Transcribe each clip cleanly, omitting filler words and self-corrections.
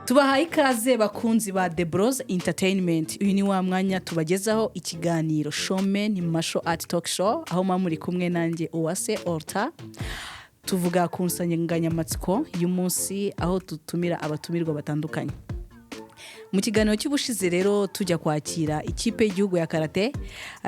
Tubahaye ikaze, bakunzi ba The Bros Entertainment. Uyu ni wa mwanya tubagezaho ikiganiro Showmen Martial Art Talk Show, aho muba muri kumwe nanjye Uwase Orta. Tuvuga ku nsanganyamatsiko y'umunsi, aho dutumira abatumirwa batandukanye. Mu kiganiro cy'ubushize rero, tujya kwakira ikipe y'igihugu ya karate,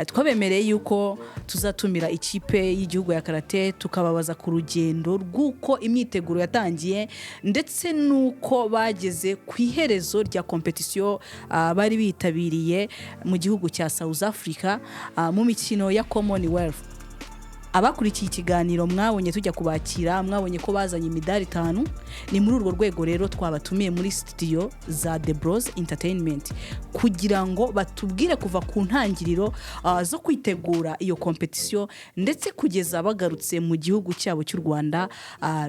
twabemereye yuko tuzatumira ikipe y'igihugu ya karate, tukababaza ku rugendo rw'uko imyiteguro yatangiye ndetse n'uko bageze ku iherezo rya compétition bari bitabiriye mu gihugu cya South Africa, mu mikino ya Commonwealth. Abakurikiye ikiganiro mwabonye tujya kubakira, mwabonye ko bazanye imidari itanu. Ni muri urwo rwego rero twabatumiye muri studio za The Bros Entertainment kugira ngo batubwire kuva ku ntangiriro zo kwitegura iyo compétition ndetse kugeza bagarutse mu gihugu cyabo cy'u Rwanda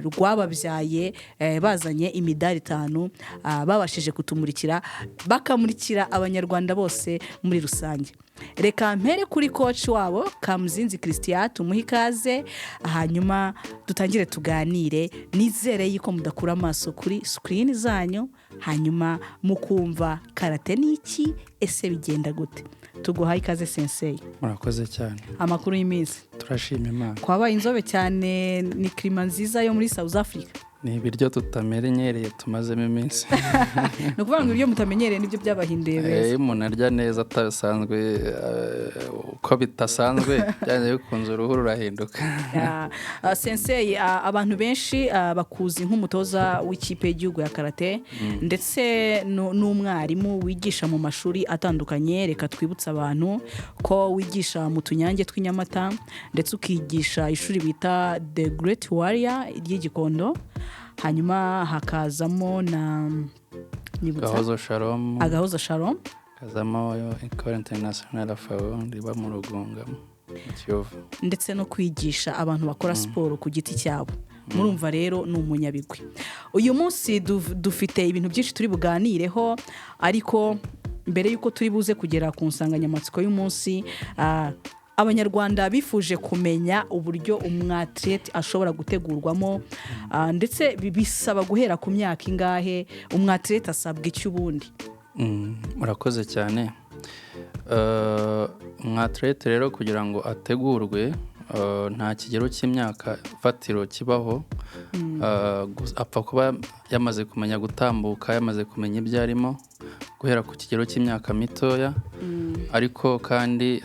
rwababyaye, bazanye imidari itanu, babashije kutumurikira, bakamurikira Abanyarwanda bose muri rusange. Reka mpere kuri coach wabo Kamuzinzi Christian, tumuhe ikaze, hanyuma dutangire tuganire. Nizere yuko mudakura amaso kuri screen zanyu, hanyuma mukumva karate ni iki, ese bigenda gute. Tuguhaye ikaze, sensei. Murakoze cyane. Amakuru y'iminsi? Turashima Imana. Kwabaye inzobe cyane, ni climat nziza yo muri South Africa? Ni ibiryo tutamenyereye tumazemo iminsi. Ni ukuvuga ngo ibiryo mutamenyereye nibyo byabahinduye beza? Iyo umuntu arya neza atasanzwe, uko bitasanzwe, byanze bikunze uruhu rurahinduka. Sensei, abantu benshi bakuzi nk'umutoza w'ikipe y'igihugu ya karate ndetse n'umwarimu wigisha mu mashuri atandukanye. Reka twibutse abantu ko wigisha mu Tunyange tw'i Nyamata, ndetse ukigisha ishuri bita The Great Warrior ry'Igikondo, hanyuma hakazamo na, nyibutsa. Gahozo Shalom. Agahozo Shalom. Hakazamo Ecole Internationale FAO riba mu Rugunga mu Kiyovu. Ndetse no kwigisha abantu bakora siporo ku giti cyabo. Murumva rero ni umunyabigwi. Uyu munsi dufite ibintu byinshi turi buganireho, ariko mbere y'uko turi buze kugera ku nsanganyamatsiko y'umunsi, Abanyarwanda bifuje kumenya uburyo umwatirete ashobora gutegurwamo, ndetse bisaba guhera ku myaka ingahe? Umwatirete asabwa iki ubundi? Murakoze cyane. Umwatirete rero kugira ngo ategurwe, nta kigero cy'imyaka fatiro kibaho. Apfa kuba yamaze kumenya gutambuka, yamaze kumenya ibyo arimo, guhera ku kigero cy'imyaka mitoya. Ariko kandi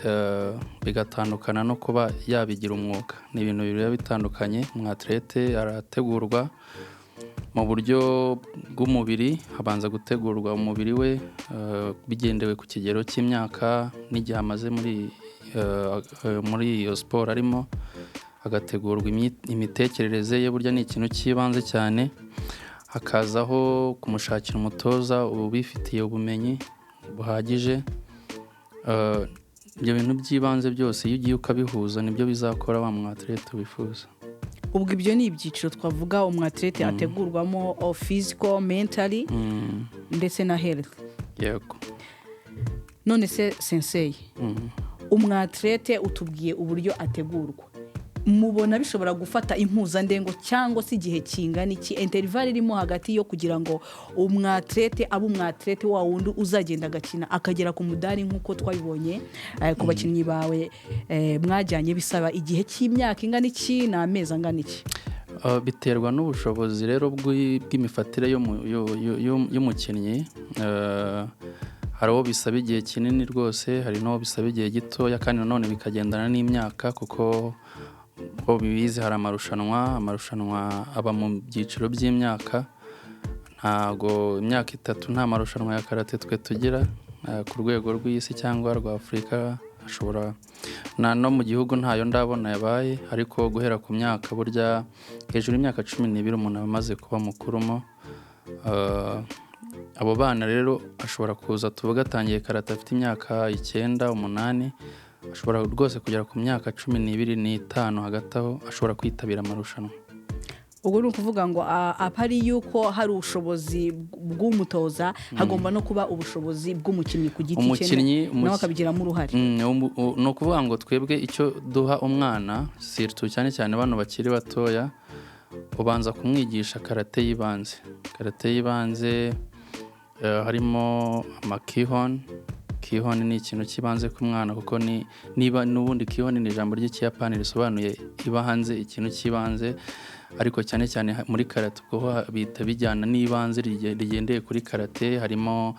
bigatandukana no kuba yabigira umwuga, ni ibintu biba bitandukanye. Umwatirete arategurwa mu buryo bw'umubiri, habanza gutegurwa umubiri we bigendewe ku kigero cy'imyaka n'igihe amaze muri iyo siporo arimo, hagategurwa imitekerereze ye, burya ni ikintu cy'ibanze cyane, hakazaho kumushakira umutoza ubifitiye ubumenyi buhagije. Ibyo bintu by'ibanze byose iyo ugiye ukabihuza, nibyo bizakora wa mwatirete wifuza. Ubwo ibyo ni ibyiciro twavuga umwatirete ategurwamo: physical, mentally ndetse na health. Yego. None se sensei, umwatirete utubwiye uburyo ategurwa, mubona bishobora gufata impuzandengo cyangwa se igihe kingana iki, intervalle irimo hagati yo kugira ngo umwatirete abe umwatirete wa wundi uzagenda agakina akagera ku mudari nk'uko twabibonye ku bakinnyi bawe mwajyanye? Bisaba igihe cy'imyaka ingana iki? Ni amezi angana iki? Biterwa n'ubushobozi rero bw'imifatire y'umukinnyi. Hari uwo bisaba igihe kinini rwose, hari n'uwo bisaba igihe gitoya, kandi nanone bikagendana n'imyaka, kuko uko bibizi hari amarushanwa aba mu byiciro by'imyaka. Ntago imyaka 3 nta marushanwa ya karate twe tugira ku rwego rw'isi cyangwa rwa Afurika, ashobora na no mu gihugu ntayo ndabona yabaye. Ariko guhera ku myaka, burya hejuru y'imyaka 12 umuntu aba amaze kuba mukuru mo. Abo bana rero ashobora kuza, tuvuge atangiye karate afite imyaka 9, 8, ashobora rwose kugera ku myaka 12 n'itanu, hagati aho ashobora kwitabira amarushanwa. Ubwo ni ukuvuga ngo apari yuko hari ubushobozi bw'umutoza, hagomba no kuba ubushobozi bw'umukinnyi ku giti cye, nawe akabigiramo uruhare. Ni ukuvuga ngo twebwe icyo duha umwana, surtout cyane cyane bano bakiri batoya, ubanza kumwigisha karate y'ibanze. Karate y'ibanze. Harimo amakihon. Kihon ni ikintu cy'ibanze ku mwana, kuko ni niba n'ubundi kihon ni ijambo ry'Ikiyapani risobanuye ibanze, ikintu cy'ibanze, ariko cyane cyane muri karate ubwo ho bihita bijyana n'ibanze rigendeye kuri karate. Harimo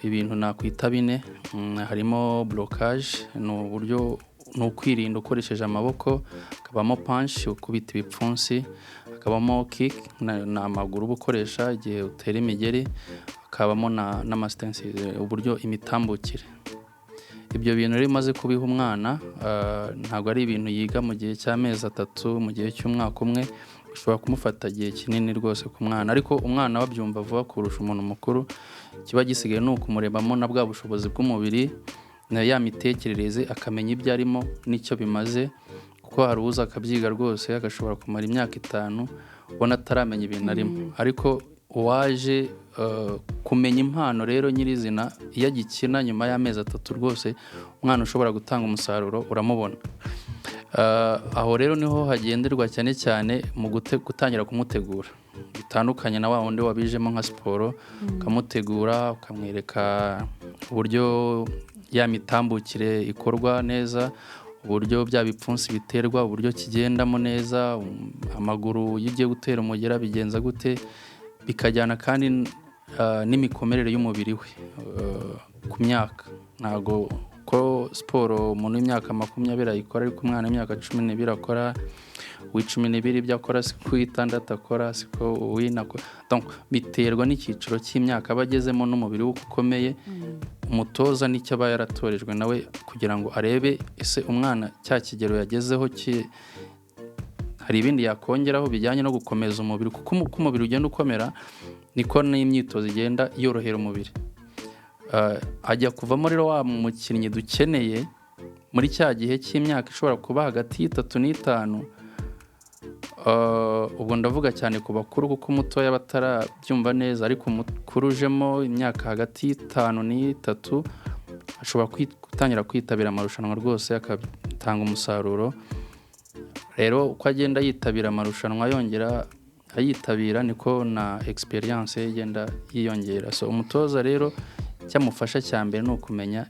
ibintu nakwita bine. Harimo blocage, ni uburyo, ni ukwirinda ukoresheje amaboko, hakabamo punch, ukubita ibipfunsi, hakabamo kick, ni amaguru uba ukoresha igihe utera imigeri, hakabamo n'ama stance, uburyo imitambukire. Ibyo bintu rero umaze kubiha umwana, ntabwo ari ibintu yiga mu gihe cy'amezi 3, mu gihe cy'umwaka umwe, bishobora kumufata igihe kinini rwose ku mwana, ariko umwana we abyumva vuba kurusha umuntu mukuru. Ikiba gisigaye ni ukumurebamo na bwa bushobozi bw'umubiri na ya mitekerereze, akamenya ibyo arimo n'icyo bimaze, kuko hari uza akabyiga rwose agashobora kumara imyaka 5 ubona ataramenya ibintu arimo. Ariko uwaje kumenya impano rero nyirizina, iyo agikina nyuma y'amezi 3 rwose umwana ushobora gutanga umusaruro uramubona. Aho rero niho hagenderwa cyane cyane mu gutangira kumutegura, bitandukanye na wa wundi wabijemo nka siporo, ukamutegura, ukamwereka uburyo ya mitambukire ikorwa neza, uburyo bya bipfunsi biterwa, uburyo kigendamo neza, amaguru iyo ugiye gutera umugera bigenza gute, bikajyana kandi n'imikomerere y'umubiri we ku myaka. Ntabwo ko siporo umuntu w'imyaka 20 ayikora, ariko umwana w'imyaka 12 akora, uw'12 ibyo akora siko uw'itandatu akora, siko uw'ine akora. Donc biterwa n'icyiciro cy'imyaka aba agezemo n'umubiri we uko ukomeye. Umutoza nicyo aba yaratorejwe nawe, kugira ngo arebe ese umwana cya kigero yagezeho hari ibindi yakongeraho bijyanye no gukomeza umubiri, kuko uko umubiri ugenda ukomera niko n'imyitozo igenda yorohera umubiri. Ajya kuvamo rero wa mukinnyi dukeneye muri cya gihe cy'imyaka ishobora kuba hagati y'itatu n'itanu. Ubwo ndavuga cyane ku bakuru, kuko umutoya batarabyumva neza, ariko umukuru ujemo imyaka hagati y'itanu n'itatu ashobora gutangira kwitabira amarushanwa rwose agatanga umusaruro. Rero uko agenda yitabira amarushanwa, yongera ayitabira, niko na experience ye igenda yiyongera. So umutoza rero icyamufasha cya mbere ni ukumenya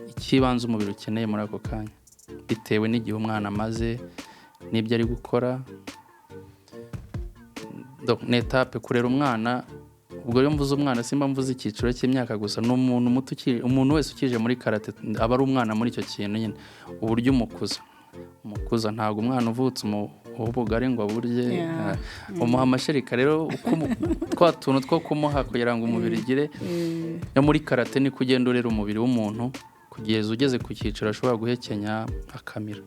icy'ibanze umubiri ukeneye muri ako kanya, bitewe n'igihe umwana amaze n'ibyo ari gukora. Donc, ni étape kurera umwana. Ubwo rero mvuze umwana, simba mvuze icyiciro cy'imyaka gusa, ni umuntu muto umuntu wese ukije muri karate aba ari umwana muri icyo kintu nyine. Uburyo umukuza, ntabwo umwana uvutse umuha ubugari ngo aburye, umuha amashereka. Rero twa tuntu two kumuha kugira ngo umubiri ugire, no muri karate niko ugenda urera umubiri w'umuntu kugeza ugeze ku cyiciro ashobora guhekenya akamira.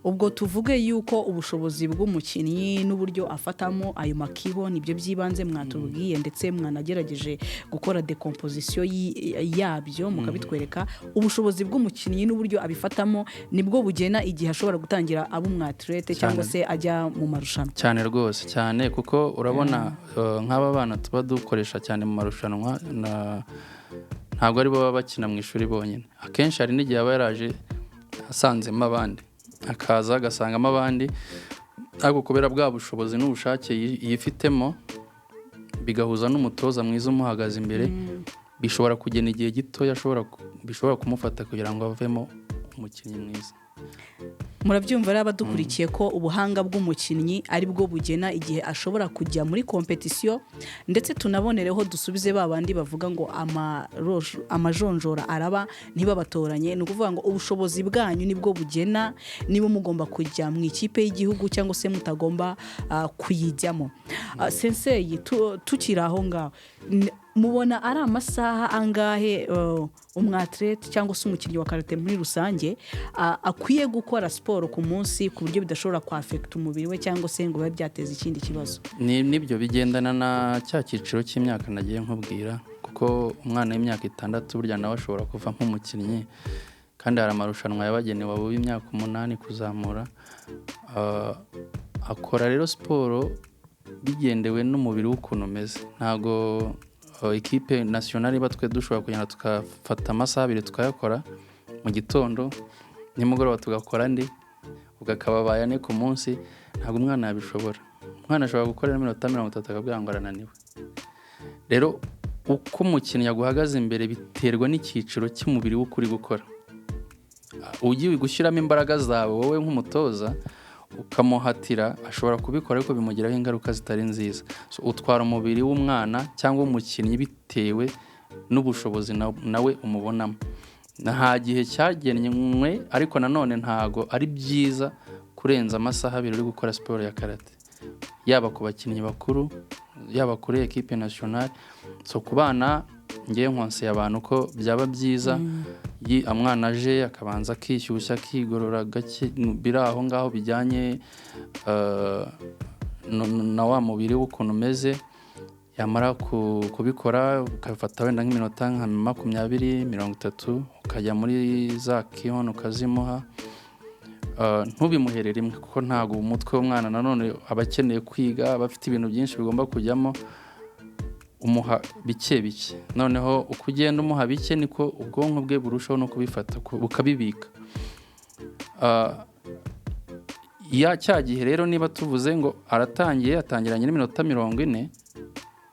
Ubwo tuvuge yuko ubushobozi bw'umukinnyi n'uburyo afatamo ayo makiho nibyo by'ibanze mwatubwiye, ndetse mwanagerageje gukora décomposition yabyo mukabitwereka. Ubushobozi bw'umukinnyi n'uburyo abifatamo nibwo bugena igihe ashobora gutangira aba umwathlete cyangwa se ajya mu marushanwa. Cyane rwose, cyane, kuko urabona nk'aba bana tuba dukoresha cyane mu marushanwa ntabwo ari bo baba bakina mu ishuri bonyine. Akenshi hari n'igihe aba yaraje asanzemo abandi, akaza agasangamo abandi, ariko kubera bwa bushobozi n'ubushake yifitemo, bigahuza n'umutoza mwiza umuhagaze imbere, bishobora kugena igihe gitoya bishobora kumufata kugira ngo avemo umukinnyi mwiza. Murabyumva rero abadukurikiye ko ubuhanga bw'umukinnyi ari bwo bugena igihe ashobora kujya muri compétition, ndetse tunabonereho dusubize ba bandi bavuga ngo amajonjora araba ntibabatoranye. Ni ukuvuga ngo ubushobozi bwanyu nibwo bugena niba mugomba kujya mu ikipe y'igihugu cyangwa se mutagomba kuyijyamo. Sensei, tukiri aho ngaho, mubona ari amasaha angahe umwathlete cyangwa se umukinnyi wa karate muri rusange akwiye gukora siporo ku munsi, ku buryo bidashobora kwaffecta umubiri we cyangwa se ngo bibe byateza ikindi kibazo? Nibyo bigendana na cya cyiciro cy'imyaka nagiye nkubwira, kuko umwana w'imyaka 6 burya nawe ashobora kuvamo umukinnyi, kandi hari amarushanwa yabagenewe abo b'imyaka 8 kuzamura. Akora rero siporo bigendewe n'umubiri w'ukuntu umeze. Ntabwo équipe nationale iba twe dushobora kugenda tugafata amasaha 2 tukayakora mu gitondo, nimugoroba tugakora andi, ubwo akaba abaye 4 ku munsi. Ntabwo umwana yabishobora. Umwana ashobora gukora iminota 30 akabwira ngo arananiwe. Rero uko umukinnyi aguhagaze imbere biterwa n'icyiciro cy'umubiri we uko uri gukora. Ugiye gushyiramo imbaraga zawe wowe nk'umutoza ukamuhatira, ashobora kubikora ariko bimugiraho ingaruka zitari nziza. So, utwara umubiri w'umwana cyangwa umukinnyi bitewe n'ubushobozi nawe umubonamo. Nta gihe cyagenwe, ariko nanone ntago ari byiza kurenza amasaha 2 uri gukora siporo ya karate, yaba ku bakinnyi bakuru, yaba kuri ekipe nationale. So ku bana, ngewe nkonseye abantu ko byaba byiza umwana aje akabanza akishyushya, akigorora gake, biri aho ngaho bijyanye na wa mubiri w'ukuntu umeze. Yamara kubikora, ukafata wenda nk'iminota nka 20, 30, ukajya muri za kihon ukazimuha. Ntubimuhere rimwe, kuko ntabwo umutwe w'umwana nanone aba akeneye kwiga, aba afite ibintu byinshi bigomba kujyamo. Umuha bike bike, noneho uko ugenda umuha bike niko ubwonko bwe burushaho no kubifata, bukabibika. Ya cya gihe rero, niba tuvuze ngo aratangiye, atangiranye n'iminota 40,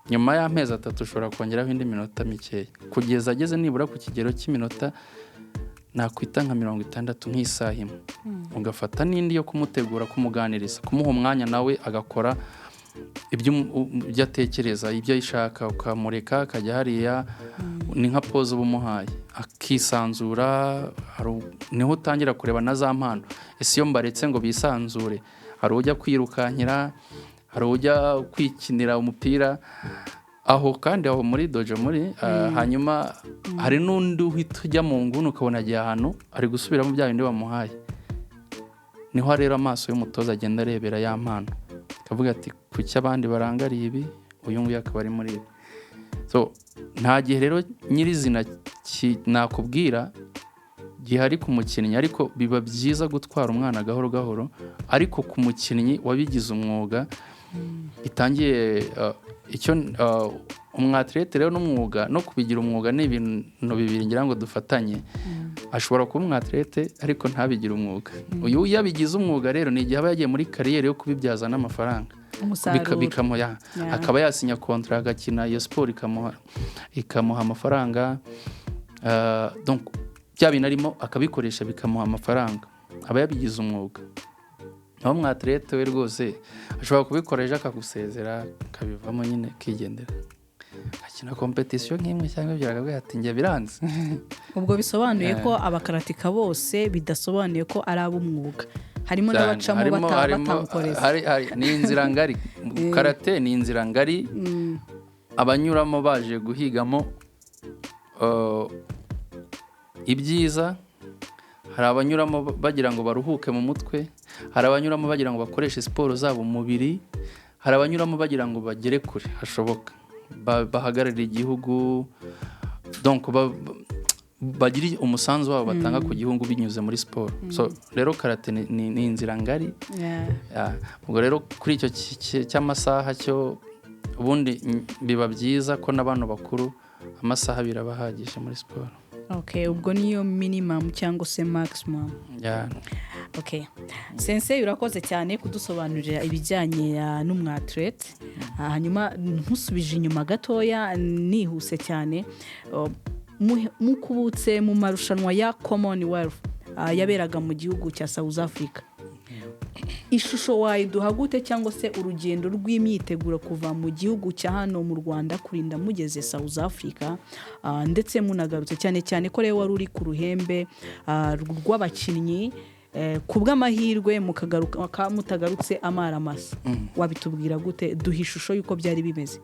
nyuma y'amezi 3 ushobora kongeraho indi minota mikeya kugeza ageze nibura ku kigero cy'iminota nakwita nka 60, nk'isaha imwe. Ugafata n'indi yo kumutegura, kumuganiriza, kumuha umwanya nawe agakora ibyo atekereza, ibyo ashaka, ukamureka akajya hariya. Ni nka pause uba umuhaye akisanzura. Niho utangira kureba na za mpano. Ese iyo mbaretse ngo bisanzure, hari ujya kwirukankira, hari ujya kwikinira umupira aho kandi aho muri dojo muri hanyuma hari n'undi uhita ujya mu nguni, ukabona agiye ahantu ari gusubiramo bya bindi bamuhaye. Niho rero amaso y'umutoza agenda arebera ya mpano, akavuga ati: "Kuki abandi barangariye ibi, uyu nguyu akaba ari muri ibi?" So nta gihe rero nyirizina nakubwira gihari ku mukinnyi, ariko biba byiza gutwara umwana gahoro gahoro. Ariko ku mukinnyi wabigize umwuga bitangiye, icyo umwatirete rero n'umwuga no kubigira umwuga ni ibintu bibiri ngira ngo dufatanye. Ashobora kuba umwatirete ariko ntabigire umwuga. Uyu iyo abigize umwuga rero ni igihe aba yagiye muri carrière yo kubibyaza n'amafaranga. Umusaruro. Bikamuha akaba yasinya contrat, agakina iyo siporo ikamuha amafaranga. Donc bya bintu arimo akabikoresha bikamuha amafaranga, aba yabigize umwuga. Naho umwatirete we rwose ashobora kubikora ejo akagusezera, akabivamo nyine, akigendera, akina compétition nk'imwe cyangwa ebyiri, akavuga ati: "Njye biranze." Ubwo bisobanuye ko abakaratika bose, bidasobanuye ko ari ab'umwuga, harimo Cyane. n'abacamo batamukoreza. Ni inzira ngari, karate ni inzira ngari. Abanyuramo baje guhigamo ibyiza, hari abanyuramo bagira ngo baruhuke mu mutwe, hari abanyuramo bagira ngo bakoreshe siporo zabo umubiri, hari abanyuramo bagira ngo bagere kure hashoboka, bahagararire igihugu, donc bagire umusanzu wabo batanga ku gihugu binyuze muri siporo. So rero karate ni inzira ngari. Ya, ubwo rero kuri icyo cy'amasaha cyo ubundi biba byiza ko n'abantu bakuru amasaha 2 aba ahagije muri siporo. Okay, ubwo niyo minimum cyangwa se maximum? Ya. Okay, sensei, urakoze cyane kudusobanurira ibijyanye n'umwatirete. Hanyuma nkusubije inyuma gatoya nihuse cyane, mukubutse mu marushanwa ya Commonwealth yaberaga mu gihugu cya South Africa, ishusho wayiduha gute, cyangwa se urugendo rw'imyiteguro kuva mu gihugu cya hano mu Rwanda kurinda mugeze South Africa, ndetse munagarutse, cyane cyane ko rero wari uri ku ruhembe rw'abakinnyi, ku bw'amahirwe mukagaruka mutagarutse amara masa? Wabitubwira gute? Duha ishusho y'uko byari bimeze.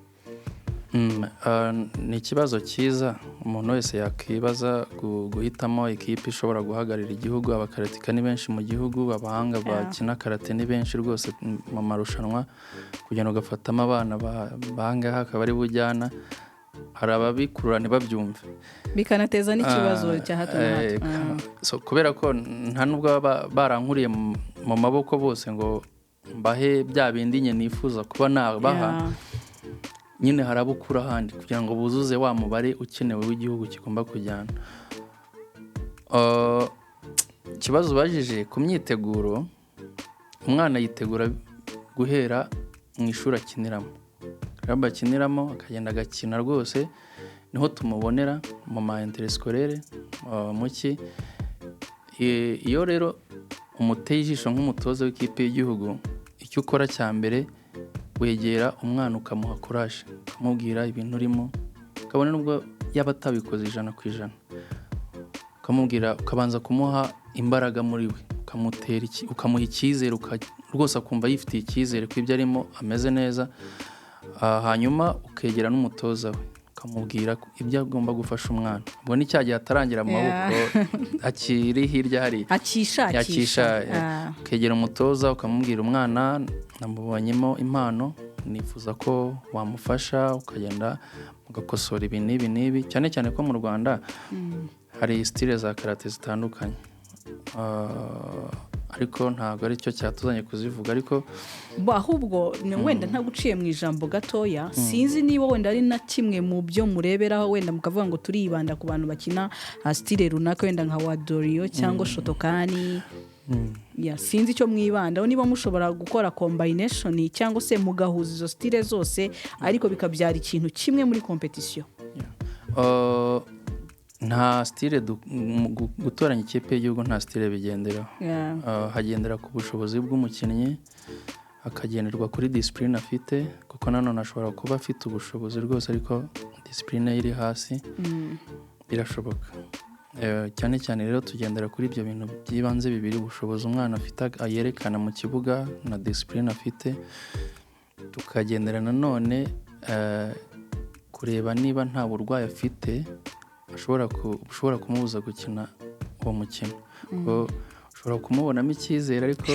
Ni ikibazo cyiza umuntu wese yakwibaza, guhitamo ikipe ishobora guhagararira igihugu. Abakaratika ni benshi mu gihugu, abahanga bakina karate ni benshi rwose mu marushanwa. Kugenda ugafatamo abana bangaha akaba ari bujyana, hari ababikurura ntibabyumve. Bikanateza n'ikibazo cya hato na hato. So, kubera ko nta nubwo baba barankuriye mu maboko bose ngo mbahe bya bindi nyine nifuza kuba nabaha, nyine hari abo ukura ahandi kugira ngo buzuze wa mubare ukenewe w'igihugu kigomba kujyana. Ikibazo ubajije ku myiteguro, umwana yitegura guhera mu ishuri akiniramo. Club akiniramo, akagenda agakina rwose, niho tumubonera mu ma interscolaire muki. Iyo rero umuteye ijisho nk'umutoza w'ikipe y'igihugu, icyo ukora cya mbere, wegera umwana ukamuha courage, ukamubwira ibintu urimo, ukabona nubwo yaba atabikoze 100%, ukamubwira, ukabanza kumuha imbaraga muri we, ukamutera ukamuha icyizere, rwose akumva yifitiye icyizere ko ibyo arimo ameze neza. Hanyuma ukegera n'umutoza we, ukamubwira ko ibyo agomba gufasha umwana. Ubwo ni cya gihe atarangira mu maboko, akiri hirya hariya, akishakisha. Yakisha. Ukegera umutoza ukamubwira: "Umwana namubonyemo impano, nifuza ko wamufasha," ukagenda mugakosora ibi n'ibi n'ibi, cyane cyane ko mu Rwanda hari style za karate zitandukanye. Ariko ntabwo aricyo cyatuzanye kuzivuga, ariko Bo, ahubwo ni wenda ntaguciye mu ijambo gatoya, sinzi niba wenda ari na kimwe mu byo mureberaho, wenda mukavuga ngo turibanda ku bantu bakina style runaka, wenda nka Wado-ryu cyangwa Shotokan. Ya, sinzi icyo mwibandaho, niba mushobora gukora combination cyangwa se mugahuza izo style zose, ariko bikabyara ikintu kimwe muri competition. Nta style gutoranya ikipe y'igihugu, nta style bigenderaho. Hagendera ku bushobozi bw'umukinnyi, hakagenderwa kuri discipline afite, kuko nanone ashobora kuba afite ubushobozi rwose ariko discipline ye iri hasi. Birashoboka. Cyane cyane rero tugendera kuri ibyo bintu by'ibanze bibiri: ubushobozi umwana afite yerekana mu kibuga na discipline afite. Tukagendera nanone kureba niba nta burwayi afite ushobora kumubuza gukina uwo mukino, kuko ushobora kumubonamo icyizere ariko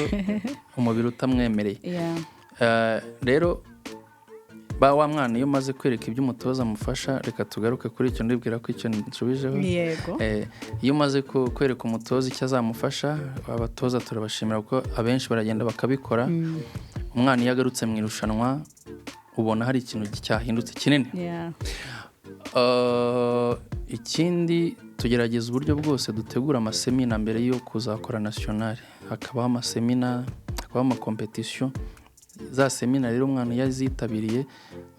umubiri utamwemereye. Rero ba wa mwana, iyo umaze kwereka ibyo umutoza amufasha, reka tugaruke kuri icyo, ndibwira ko icyo nsubijeho. Yego. Iyo umaze kwereka umutoza icyo azamufasha, abatoza turabashimira kuko abenshi baragenda bakabikora. Umwana iyo agarutse mu irushanwa, ubona hari ikintu cyahindutse kinini. Ikindi tugerageza uburyo bwose dutegura amasemina mbere yo kuzakora nationale, hakabaho amasemina, hakabaho amacompétition. Za semina rero, umwana iyo azitabiriye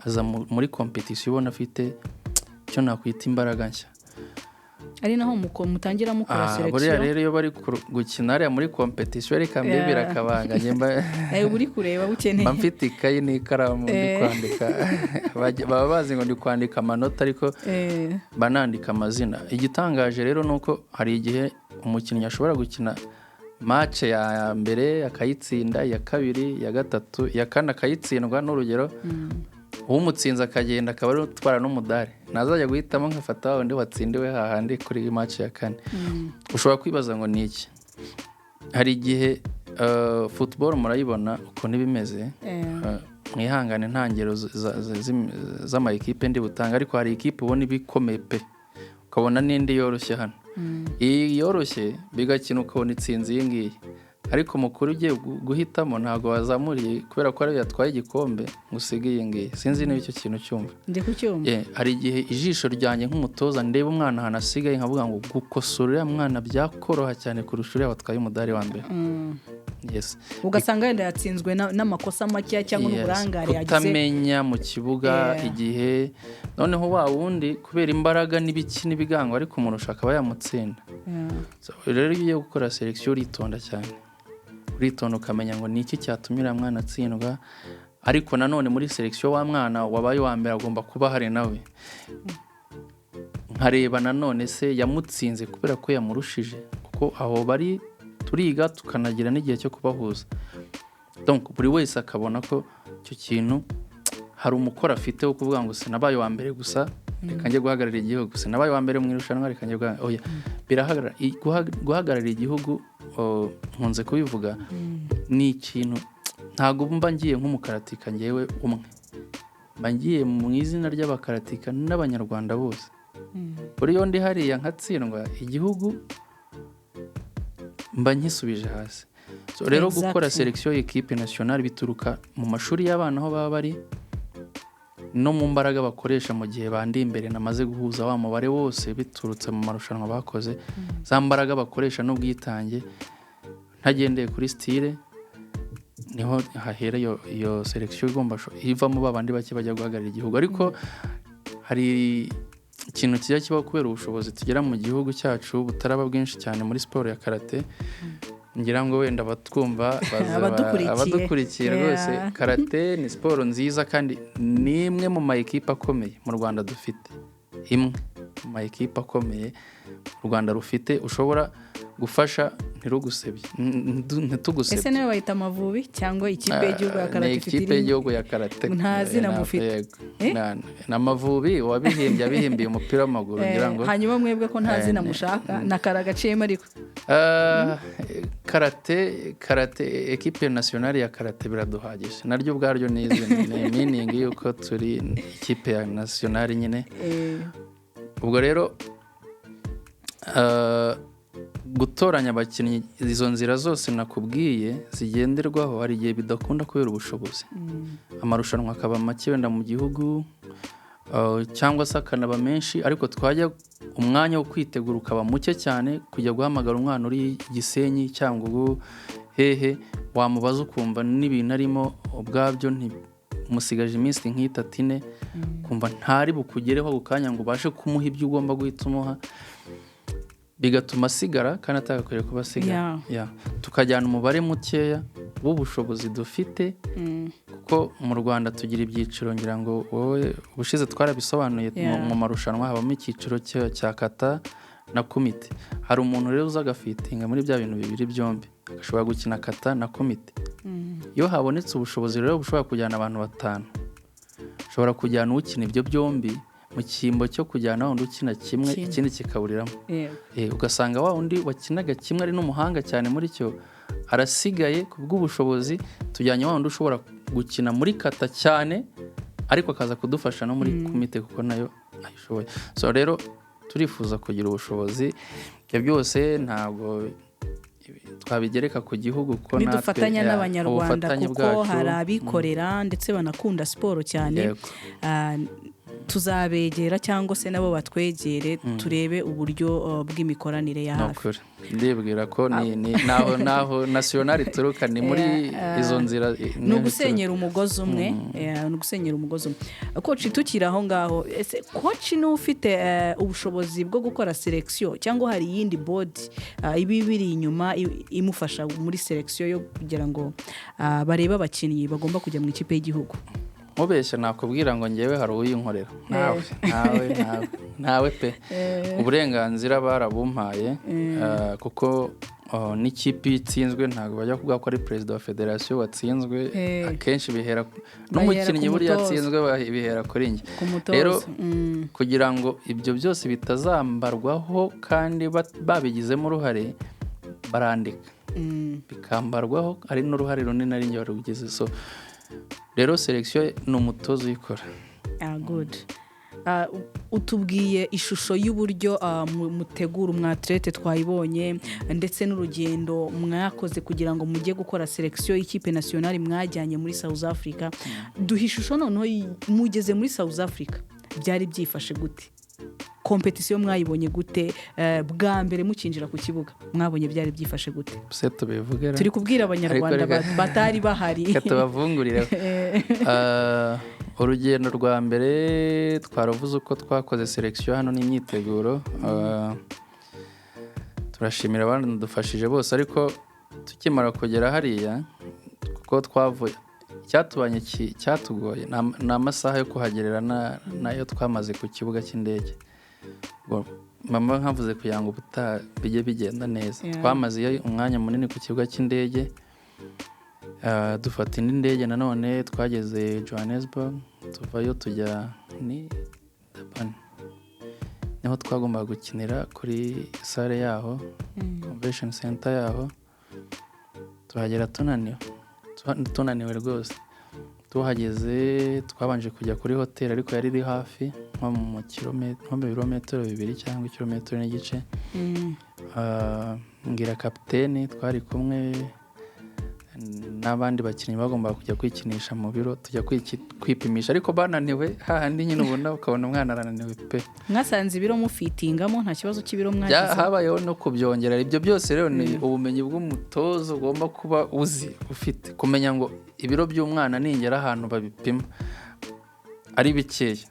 aza muri compétition ubona afite icyo nakwita imbaraga nshya. Ari naho mutangira mukora Buriya selection. rero iyo bari gukina hariya muri compétition, reka mbe birakabanga njye Uba uri kureba ukeneye. Mba mfite ikayi n'ikaramu ndi kwandika. Baba bazi ngo ndi kwandika amanota, ariko banandika amazina. Igitangaje rero ni uko hari igihe umukinnyi ashobora gukina match ya mbere akayitsinda, iya kabiri, iya gatatu, iya kane akayitsindwa, n'urugero umutsinze akagenda akaba ari utwara n'umudari, nazajya guhitamo nkafata wa wundi watsindiwe hahandi kuri match ya kane. Ushobora kwibaza ngo ni iki? Hari igihe football murayibona ukuntu iba imeze. Mwihangane, nta ngero z'ama ekipe ndi butanga, ariko hari ikipe ubona iba ikomeye pe, ukabona n'indi yoroshye hano. Iyi yoroshye bigakina, ukabona itsinze iyi ngiyi, ariko mukuru ugiye guhitamo ntabwo wazamuriye kubera ko ariyo yatwaye igikombe ngo usige iyi ngiyi. Sinzi niba icyo kintu cyumva. Ndi kucyumva. Hari igihe ijisho ryanjye nk'umutoza ndeba umwana ahantu asigaye, nkavuga ngo gukosora uriya mwana byakoroha cyane kurusha uriya watwaye umudari wa mbere. Yes. Ugasanga wenda yatsinzwe n'amakosa makeya cyangwa n'uburangare yagize. Kutamenya mu kibuga igihe, noneho wa wundi kubera imbaraga n'ibiki n'ibigango ariko kumurusha akaba yamutsinda. So, rero iyo ugiye gukora selection uritonda cyane, uritonda ukamenya ngo ni iki cyatumye uriya mwana atsindwa. Ariko nanone muri selection, wa mwana wabaye uwa mbere agomba kuba ahari nawe, nkareba nanone se yamutsinze kubera ko yamurushije, kuko aho bari turiga tukanagira n'igihe cyo kubahuza. Donc buri wese akabona ko icyo kintu hari umukoro afite wo kuvuga ngo sinabaye uwa mbere gusa, reka njye guhagararira igihugu, sinabaye uwa mbere mu irushanwa, reka njye guhagarara. Oya, birahagarara. Guhagararira igihugu, nkunze kubivuga, ni ikintu ntabwo mba ngiye nk'umukaratika ngewe umwe, mba ngiye mu izina ry'abakaratika n'Abanyarwanda bose. Buri iyo ndi hariya nkatsindwa, igihugu mba nkisubije hasi. So, rero gukora sélection y'équipe nationale bituruka mu mashuri y'abana aho baba bari no mu mbaraga bakoresha mu gihe bandi imbere namaze guhuza wa mubare wose biturutse mu marushanwa bakoze, za mbaraga bakoresha n'ubwitange, ntagendeye kuri style. Niho hahera iyo sélection igomba ivamo ba bandi bake bajya guhagararira igihugu. Ariko hari ikintu kijya kibaho kubera ubushobozi tugera mu gihugu cyacu butaraba bwinshi cyane muri siporo ya karate. Ngira ngo wenda abatwumva Abadukurikiye. Abadukurikiye rwose, karate ni siporo nziza kandi ni imwe mu ma ekipe akomeye mu Rwanda dufite, imwe mu ma ekipe akomeye u Rwanda rufite, ushobora gufasha ntirugusebye, ntitugusebye. Ese niwe bayita Amavubi cyangwa ikipe y'igihugu ya Ni karate ifite ikipe irindi? y'igihugu ya karate. Nta zina mufite? Yego. Eh? Ni Amavubi, uwabihimbye abihimbiye umupira w'amaguru, ngira ngo. Hanyuma mwebwe ko nta zina mushaka, na kara gaciyemo ariko? Karate, ekipe nationale ya karate biraduhagije, naryo ubwaryo ni izina, ni meaning y'uko turi ikipe ya nationale nyine. Ubwo rero gutoranya abakinnyi, izo nzira zose nakubwiye zigenderwaho, hari igihe bidakunda kubera ubushobozi, amarushanwa akaba make wenda mu gihugu, cyangwa se akanaba menshi ariko twajya umwanya wo kwitegura ukaba muke cyane. Kujya guhamagara umwana uri Gisenyi, Cyangugu, hehe, wamubaza ukumva n'ibintu arimo ubwabyo musigaje iminsi nk'itatu, 4, kumva ntari bukugereho ako kanya ngo ubashe kumuha ibyo ugomba guhita umuha, bigatuma asigara kandi atagakwiriye kuba asigara. Yeah. Tukajyana umubare mukeya w'ubushobozi dufite, kuko mu Rwanda tugira ibyiciro. Ngira ngo wowe ubushize twarabisobanuye. Mu marushanwa habamo icyiciro cya kata na kumite. Hari umuntu rero uza agafitinga muri bya bintu bibiri byombi, agashobora gukina kata na kumite. Iyo habonetse ubushobozi rero bushobora kujyana abantu batanu, ushobora kujyana ukina ibyo byombi mu cyimbo cyo kujyana wundi ukina kimwe, Kimwe. ikindi kikaburiramo. Ugasanga wa wundi wakinaga kimwe ari n'umuhanga cyane muri cyo arasigaye ku bw'ubushobozi, tujyanye wa wundi ushobora gukina muri kata cyane ariko akaza kudufasha no muri kumite kuko nayo ayishoboye. So rero turifuza kugira ubushobozi. Ibyo byose ntabwo twabigereka ku gihugu kuko natwe Nidufatanya n'Abanyarwanda, ubufatanye kuko bwacu, hari abikorera ndetse banakunda siporo cyane. Tuzabegera cyangwa se nabo batwegere, turebe uburyo bw'imikoranire ya Ni hafi. ukuri ndibwira ko ni naho nationale ituruka, ni muri izo nzira Ni ugusenyera umugozi umwe, ni ugusenyera umugozi umwe. Coach, tukiri aho ngaho, ese coach niwe ufite ubushobozi bwo gukora sélection, cyangwa hari iyindi board iba ibiri inyuma imufasha muri sélection yo kugira ngo barebe abakinnyi bagomba kujya mu ikipe y'igihugu? Mubeshya nakubwira ngo ngewe hari uyinkorera. Ntawe, ntawe, ntawe, ntawe pe. Uburenganzira barabumpaye, kuko n'ikipe iyo itsinzwe ntabwo bajya kuvuga ko ari perezida wa federasiyo watsinzwe. Akenshi bihera n'umukinnyi ku buriya mutoza. atsinzwe, bihera kuri njye. Ku mutoza. Rero kugira ngo ibyo byose bitazambarwaho kandi babigizemo uruhare, barandika bikambarwaho ari n'uruhare runini ari njye warugize. So rero sélection ni umutoza uyikora. Ah, good. Utubwiye ishusho y'uburyo mutegura umwathlete twayibonye, ndetse n'urugendo mwakoze kugira ngo mujye gukora sélection y'ikipe nationale mwajyanye muri South Africa. Duha ishusho noneho mugeze muri South Africa byari byifashe gute? Compétition mwayibonye gute? Bwa mbere mukinjira ku kibuga mwabonye byari byifashe gute? Se tubivuge ra? Turi kubwira Abanyarwanda Ariko batari bahari. Reka tubavungurire. Urugendo rwa mbere twaravuze uko twakoze sélection hano n'imyiteguro. Turashimira abadufashije bose, ariko tukimara kugera hariya, kuko twavuye icyatubanye cyatugoye ni amasaha yo kuhagerera nayo twamaze ku kibuga cy'indege. Ubwo mama nkavuze kugira ngo ubutaha bijye bigenda neza. Twamaze iyo umwanya munini ku kibuga cy'indege. Dufata indi ndege nanone, twageze Johannesburg, tuvayo tujya ni Durban, niho twagombaga gukinira kuri salle yaho, convention center yaho. Tuhagera tunaniwe, tunaniwe rwose. Tuhageze twabanje kujya kuri hoteli, ariko yari iri hafi nko mu birometero 2 cyangwa ikirometero n'igice. Mbwira kapiteni twari kumwe. N'abandi bakinnyi bagombaga kujya kwikinisha mu biro, tujya kwipimisha, ariko bananiwe hahandi nyine ubona ukabona umwana arananiwe pe. Mwasanze ibiro mufitingamo, nta kibazo cy'ibiro mwagize? Habayeho no kubyongera. Ibyo byose rero ni ubumenyi bw'umutoza ugomba kuba uzi, ufite kumenya ngo ibiro by'umwana ningera ahantu babipima ari bikeya,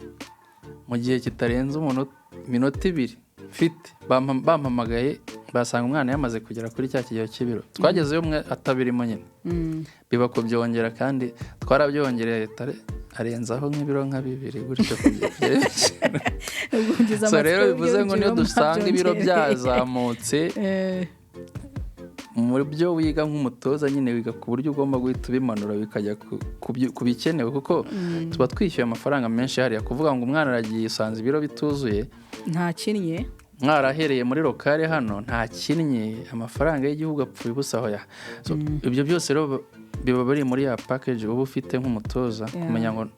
mu gihe kitarenze iminota 2 mfite bampamagaye, basanga umwana yamaze kugera kuri cya kigero cy'ibiro. Twagezeyo umwe atabirimo nyine, biba kubyongera, kandi twarabyongereye, arenzaho nk'ibiro nka 2 gutyo. Ubwo ngize So rero amatsiko bivuze ngo niyo y'ibyo dusanga ibiro mwabyongereye. byazamutse, mu byo wiga nk'umutoza nyine wiga ku buryo ugomba guhita ubimanura bikajya ku bikenewe, kuko tuba twishyuye amafaranga menshi hariya. Kuvuga ngo umwana aragiye usanze ibiro bituzuye, ntakinnye, mwarahereye muri local hano ntakinnye, amafaranga y'igihugu apfuye ubusa aho ya. So, ibyo byose rero biba biri muri ya package uba ufite nk'umutoza, kumenya ngo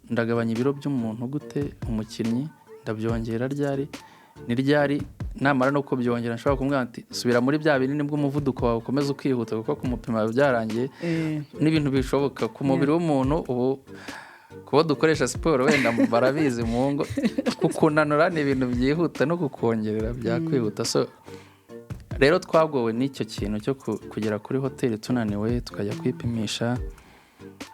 ndagabanya ibiro by'umuntu gute, umukinnyi ndabyongera ryari, ni ryari, namara no kubyongera nshobora kumubwira ati subira muri bya binini bw'umuvuduko wawe ukomeze ukihuta, kuko kumupima biba byarangiye. N'ibintu bishoboka ku mubiri w'umuntu. Ubu kuba dukoresha siporo wenda barabizi mu ngo, kukunanura ni ibintu byihuta, no kukongerera byakwihuta. So rero twagowe n'icyo kintu cyo kugera kuri hoteli tunaniwe, tukajya kwipimisha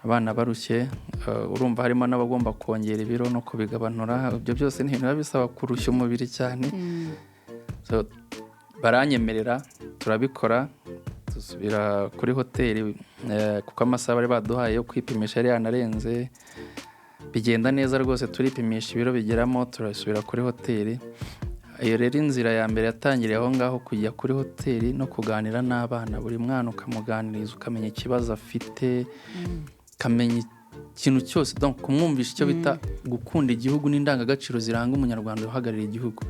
abana barushye. Urumva harimo n'abagomba kongera ibiro no kubigabanura. Ibyo byose ni ibintu biba bisaba kurushya umubiri cyane. So, baranyemerera turabikora, dusubira kuri hoteli, kuko amasaha bari baduhaye yo kwipimisha yari yanarenze. Bigenda neza rwose, turipimisha, ibiro bigeramo, turasubira kuri hoteli. Iyo rero inzira ya mbere yatangiriye aho ngaho, kujya kuri hoteli no kuganira n'abana, buri mwana ukamuganiriza, ukamenya ikibazo afite, ukamenya ikintu cyose, donc kumwumvisha icyo bita gukunda igihugu n'indangagaciro ziranga umunyarwanda uhagarariye igihugu.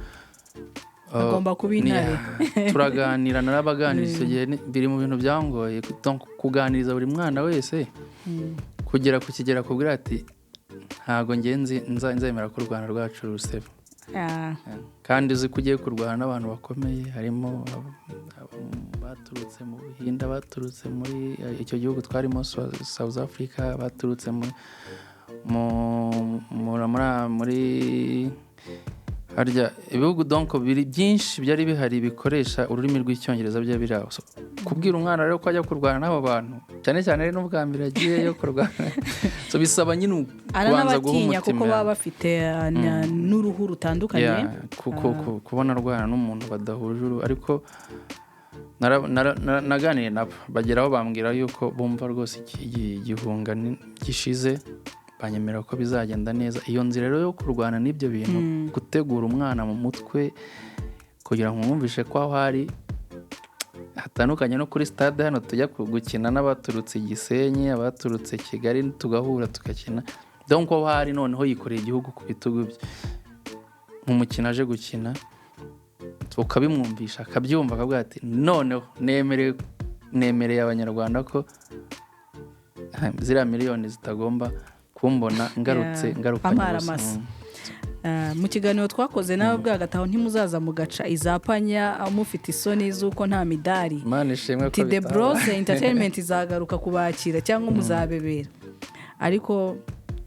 Agomba kuba intare. Turaganira, narabaganiriza icyo gihe, biri mu bintu byangoye. Donc kuganiriza buri mwana wese kugera ku kigero akubwira ati ntabwo ngenzi nzemera ko u Rwanda rwacu ruseba. Kandi uzi ko ugiye kurwana n'abantu bakomeye, harimo baturutse mu Buhinde, baturutse muri icyo gihugu twarimo South Africa, baturutse muri harya ibihugu, donc biri byinshi byari bihari bikoresha ururimi rw'Icyongereza byari biri aho. So, kubwira umwana rero ko ajya kurwana n'abo bantu, cyane cyane ari n'ubwa mbere agiyeyo kurwana, so bisaba nyine kubanza guha Aranabatinya kuko umutima. baba bafite n'uruhu rutandukanye. Yeah, kubona arwana n'umuntu badahuje uruhu. Ariko naganiriye nabo, bageraho bambwira yuko bumva rwose igihunga gishize, banyemerera ko bizagenda neza. Iyo nzira rero yo kurwana n'ibyo bintu, gutegura umwana mu mutwe kugira ngo mwumvishe ko aho ari hatandukanye no kuri stade hano tujya gukina n'abaturutse Gisenyi, abaturutse Kigali, tugahura tugakina. Donc aho ari noneho yikoreye igihugu ku bitugu bye mu mukino aje gukina, ukabimwumvisha akabyumva, akavuga ati noneho nemereye abanyarwanda ko ziriya miliyoni zitagomba kumbona ngarutse ngarukanye Amara ubusa. masa. Mu kiganiro twakoze nawe bwagataho, ntimuzaza mugaca izapanya mufite isoni z'uko nta midari. Imana ishimwe ko Ti The bitaba. Bros Entertainment izagaruka kubakira cyangwa muzabebera. Ariko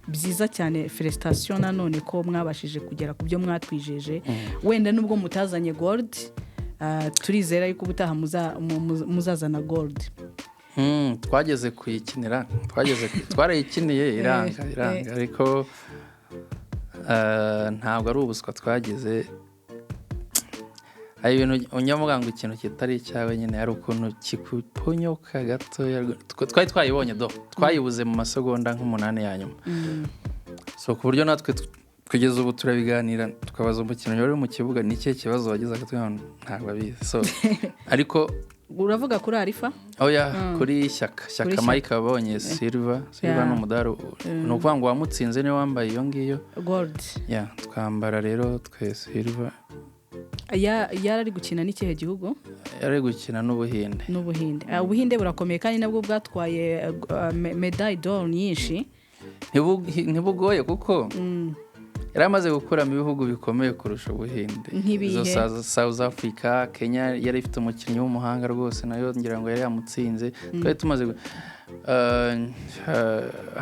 byiza cyane, félicitations nanone ko mwabashije kugera ku byo mwatwijeje. Wenda nubwo mutazanye gold, turizera yuko ubutaha muzazana gold. Twageze kuyikinira, twarayikiniye iranga, iranga, ariko ntabwo ari ubuswa twagize. Hari ibintu unyamuga ngo ikintu kitari icyawe nyine hari ukuntu kikuponyoka gatoya. Twari twayibonye do, twayibuze mu masegonda nk'umunani ya nyuma. So ku buryo natwe kugeza ubu turabiganira, tukabaza umukinnyi wari uri mu kibuga ni ikihe kibazo wagize, akatubwira ngo ntabwo abizi. So ariko Uravuga kuri Arifa? Oya, kuri Shyaka. Shyaka. Shyaka. Mike wabonye silver. Silver ni umudari, ni ukuvuga ngo uwamutsinze niwe wambaye iyo ngiyo. Gold. Ya, twambara rero twe silver. Yari ari gukina n'ikihe gihugu? Yari gukina n'Ubuhinde. N'Ubuhinde. Ubuhinde burakomeye kandi nabwo bwatwaye médaille d'or nyinshi. Ntibugoye kuko Yari amaze gukuramo ibihugu bikomeye kurusha Ubuhinde. Nk'ibihe? Izo South Africa, Kenya yari ifite umukinnyi w'umuhanga rwose, nayo ngira ngo yari yamutsinze. Twari tumaze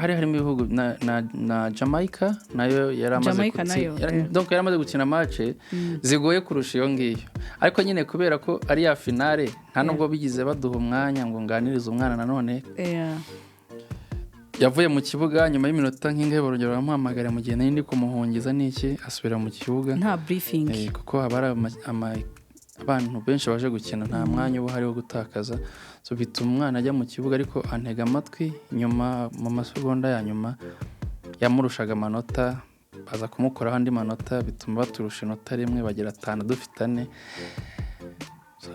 hari harimo ibihugu na Jamaica nayo yari amaze Jamaica nayo, donc yari amaze gukina match zigoye kurusha iyo ngiyo. Ariko nyine kubera ko ari ya finale, nta nubwo bigize baduha umwanya ngo nganirize umwana nanone. Yavuye mu kibuga nyuma y'iminota nk'ingahe, barongera baramuhamagara mu gihe nari ndi kumuhungiza n'iki, asubira mu kibuga. Nta briefing. Kuko haba hari abantu benshi baje gukina, nta mwanya uba uhari wo gutakaza. So bituma umwana ajya mu kibuga, ariko antega amatwi. Nyuma mu masegonda ya nyuma yamurushaga amanota, baza kumukoraho andi manota, bituma baturusha inota rimwe, bagira 5 dufite 4. So,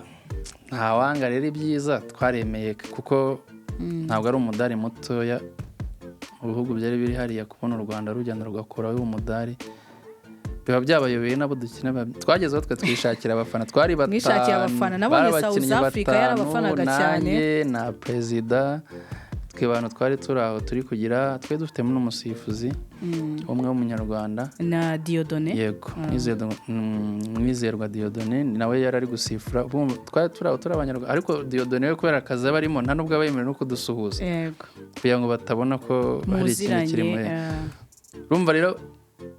ntawanga rero ibyiza, twaremeye kuko ntabwo ari umudari mutoya mu bihugu byari biri hariya. Kubona u Rwanda rugenda rugakuraho umudari biba byabayobeye nabo dukina. Twagezeho twe twishakira abafana, twari batanu. Mwishakiye abafana. Nabonye Bari South abakinnyi Africa batanu, yarabafanaga cyane. Nanjye na perezida, twe bantu twari turi aho turi kugira, twari dufitemo n'umusifuzi umwe w'Umunyarwanda. Na Dieudonné. Yego, Mwizerwa Dieudonné nawe yari ari gusifura. Urumva, twari turi aho turi Abanyarwanda, ariko Dieudonné we kubera akazi aba arimo nta nubwo aba yemerewe no kudusuhuza kugira ngo batabona ko hari ikintu kiri Muziranye. muri. Urumva rero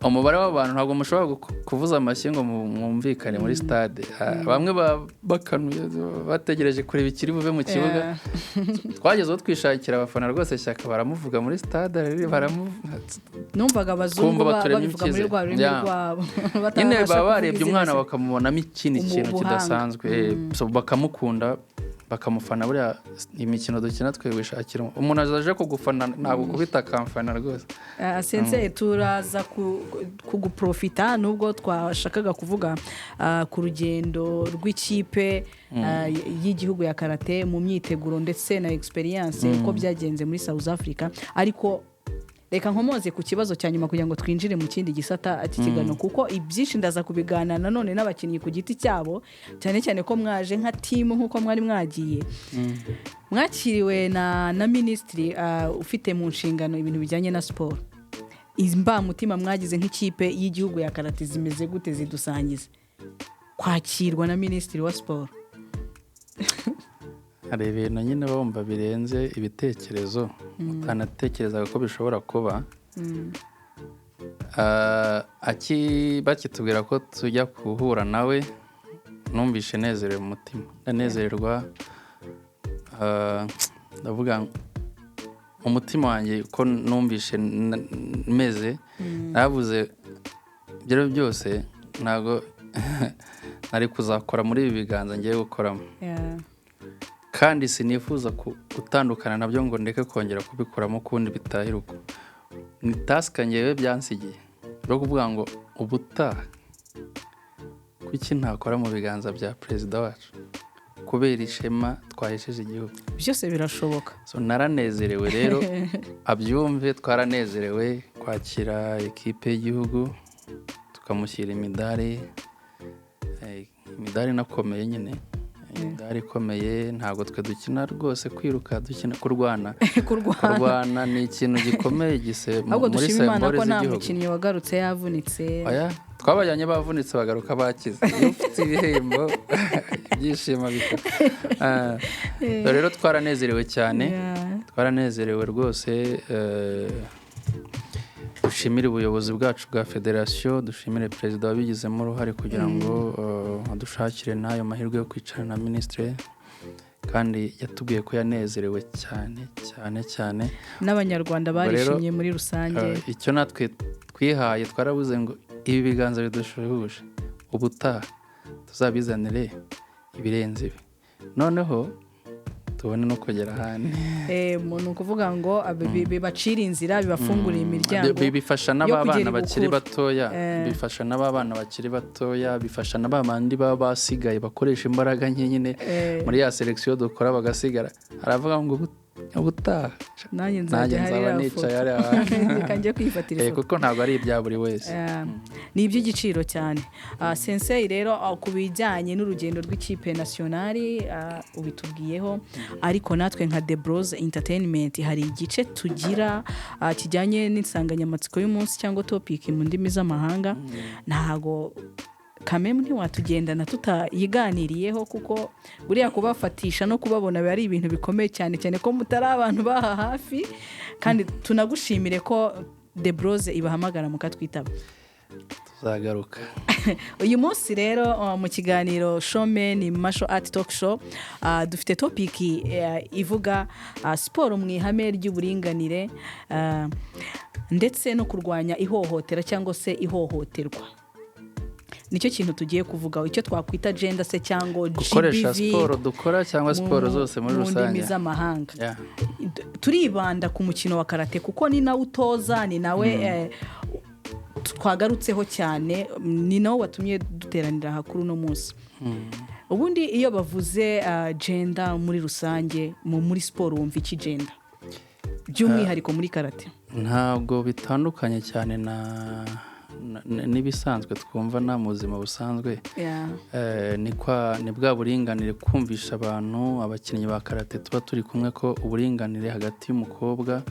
umubare w'abantu ntabwo mushobora kuvuza amashyi ngo mwumvikane muri stade. Bamwe bakanuye bategereje kureba ikiri buve mu kibuga. Twageze aho twishakira abafana rwose, Shyaka baramuvuga muri stade, rero Numvaga abazungu Twumva baturemye babivuga muri icyizere. rwa rurimi rwabo Nyine batabasha baba kuvuga barebye izina umwana se. bakamubonamo ikindi kintu Ubuhanga. kidasanzwe. So bakamukunda, bakamufana. Buriya imikino dukina twe wishakira umuntu aje kugufana, ntabwo kubita akamfana rwose. Sensei, turaza kuguprofita nubwo twashakaga kuvuga ku rugendo rw'ikipe y'igihugu ya karate mu myiteguro ndetse na experience, uko byagenze muri South Africa, ariko reka nkomoze ku kibazo cya nyuma kugira ngo twinjire mu kindi gisata cy'ikiganiro, kuko ibyinshi ndaza kubiganira nanone n'abakinnyi ku giti cyabo, cyane cyane ko mwaje nka team nk'uko mwari mwagiye. Mwakiriwe na minisitiri ufite mu nshingano ibintu bijyanye na siporo. Imbamutima mwagize nk'ikipe y'igihugu ya karate zimeze gute? Zidusangize, kwakirwa na minisitiri wa siporo. Hari ibintu nyine bumva birenze ibitekerezo, utanatekerezaga ko bishobora kuba. Bakitubwira ko tujya guhura nawe, numvishe nezerewe mu mutima, ndanezererwa. Ndavuga umutima wanjye ko numvishe meze, navuze ibyo ari byo byose ntabwo nari kuzakora muri ibi biganza ngiye gukoramo, kandi sinifuza gutandukana nabyo ngo ndeke kongera kubikoramo ukundi bitahira uko. Ni task ngewe byansigiye yo kuvuga ngo ubutaha kuki ntakora mu biganza bya perezida wacu kubera ishema twahesheje igihugu? Byose birashoboka. So naranezerewe rero, abyumve, twaranezerewe kwakira ekipe y'igihugu, tukamushyira imidari, imidari inakomeye nyine, imidari ikomeye. Ntabwo twe dukina rwose kwiruka, dukina kurwana. Kurwana. Kurwana ni ikintu gikomeye gise Ahubwo muri dushima Imana symbole ko nta z'igihugu. mukinnyi wagarutse yavunitse. Oya, twabajyanye bavunitse bagaruka bakize. Iyo ufite ibihembo, ibyishimo bika. Rero twaranezerewe cyane. Twaranezerewe rwose. Dushimire ubuyobozi bwacu bwa federasiyo, dushimire perezida wabigizemo uruhare kugira ngo adushakire n'ayo mahirwe yo kwicarana na minisitiri, kandi yatubwiye ko yanezerewe cyane cyane cyane. N'Abanyarwanda Ubwo rero, barishimye muri rusange. Icyo natwe twihaye, twarabuze ngo ibi biganza bidushuhuje, ubutaha tuzabizanire ibirenze ibi, noneho tubone no kugera ahandi. Ni ukuvuga ngo bibacira inzira, bibafungurira imiryango Bifasha yo n'aba kugera bana bakiri ibukuru. batoya, bifasha n'aba bana bakiri batoya, bifasha na ba bandi baba basigaye bakoresha imbaraga nke nyine muri ya sélection dukora bagasigara. Aravuga ngo ubu Ubutaha Nanjye nanjye nzajya nzaba hariya nicaye foto. Hariya hantu. Reka njye kwifatira ifoto. Kuko ntabwo ari ibya buri wese. Ni iby'igiciro cyane. Sensei rero, ku bijyanye n'urugendo rw'ikipe nationale, ubitubwiyeho, ariko natwe nka The Bros Entertainment hari igice tugira kijyanye n'insanganyamatsiko y'umunsi cyangwa topic mu ndimi z'amahanga. Ntago kamemu ntiwatugendana tutayiganiriyeho, kuko buriya kubafatisha no kubabona biba ari ibintu bikomeye cyane cyane ko mutari abantu baha hafi. Kandi tunagushimire ko The Bros ibahamagara mukatwitaba. Tuzagaruka. Uyu munsi rero, mu kiganiro Showman Martial Art Talk Show, dufite topic ivuga siporo mu ihame ry'uburinganire, ndetse no kurwanya ihohotera cyangwa se ihohoterwa. Nicyo kintu tugiye kuvugaho, icyo twakwita gender se cyangwa Gukoresha GBV siporo dukora cyangwa siporo zose muri mu ndimi rusange. z'amahanga. Turibanda ku mukino wa karate kuko ni nawe utoza, ni nawe twagarutseho cyane, ni nawe watumye duteranira aha kuri uno munsi. Ubundi iyo bavuze gender muri rusange muri siporo, wumva iki gender by'umwihariko muri karate? Ntabwo bitandukanye cyane n'ibisanzwe twumva na mu buzima busanzwe. Ni bwa buringanire, kumvisha abantu, abakinnyi ba karate tuba turi kumwe, ko uburinganire hagati y'umukobwa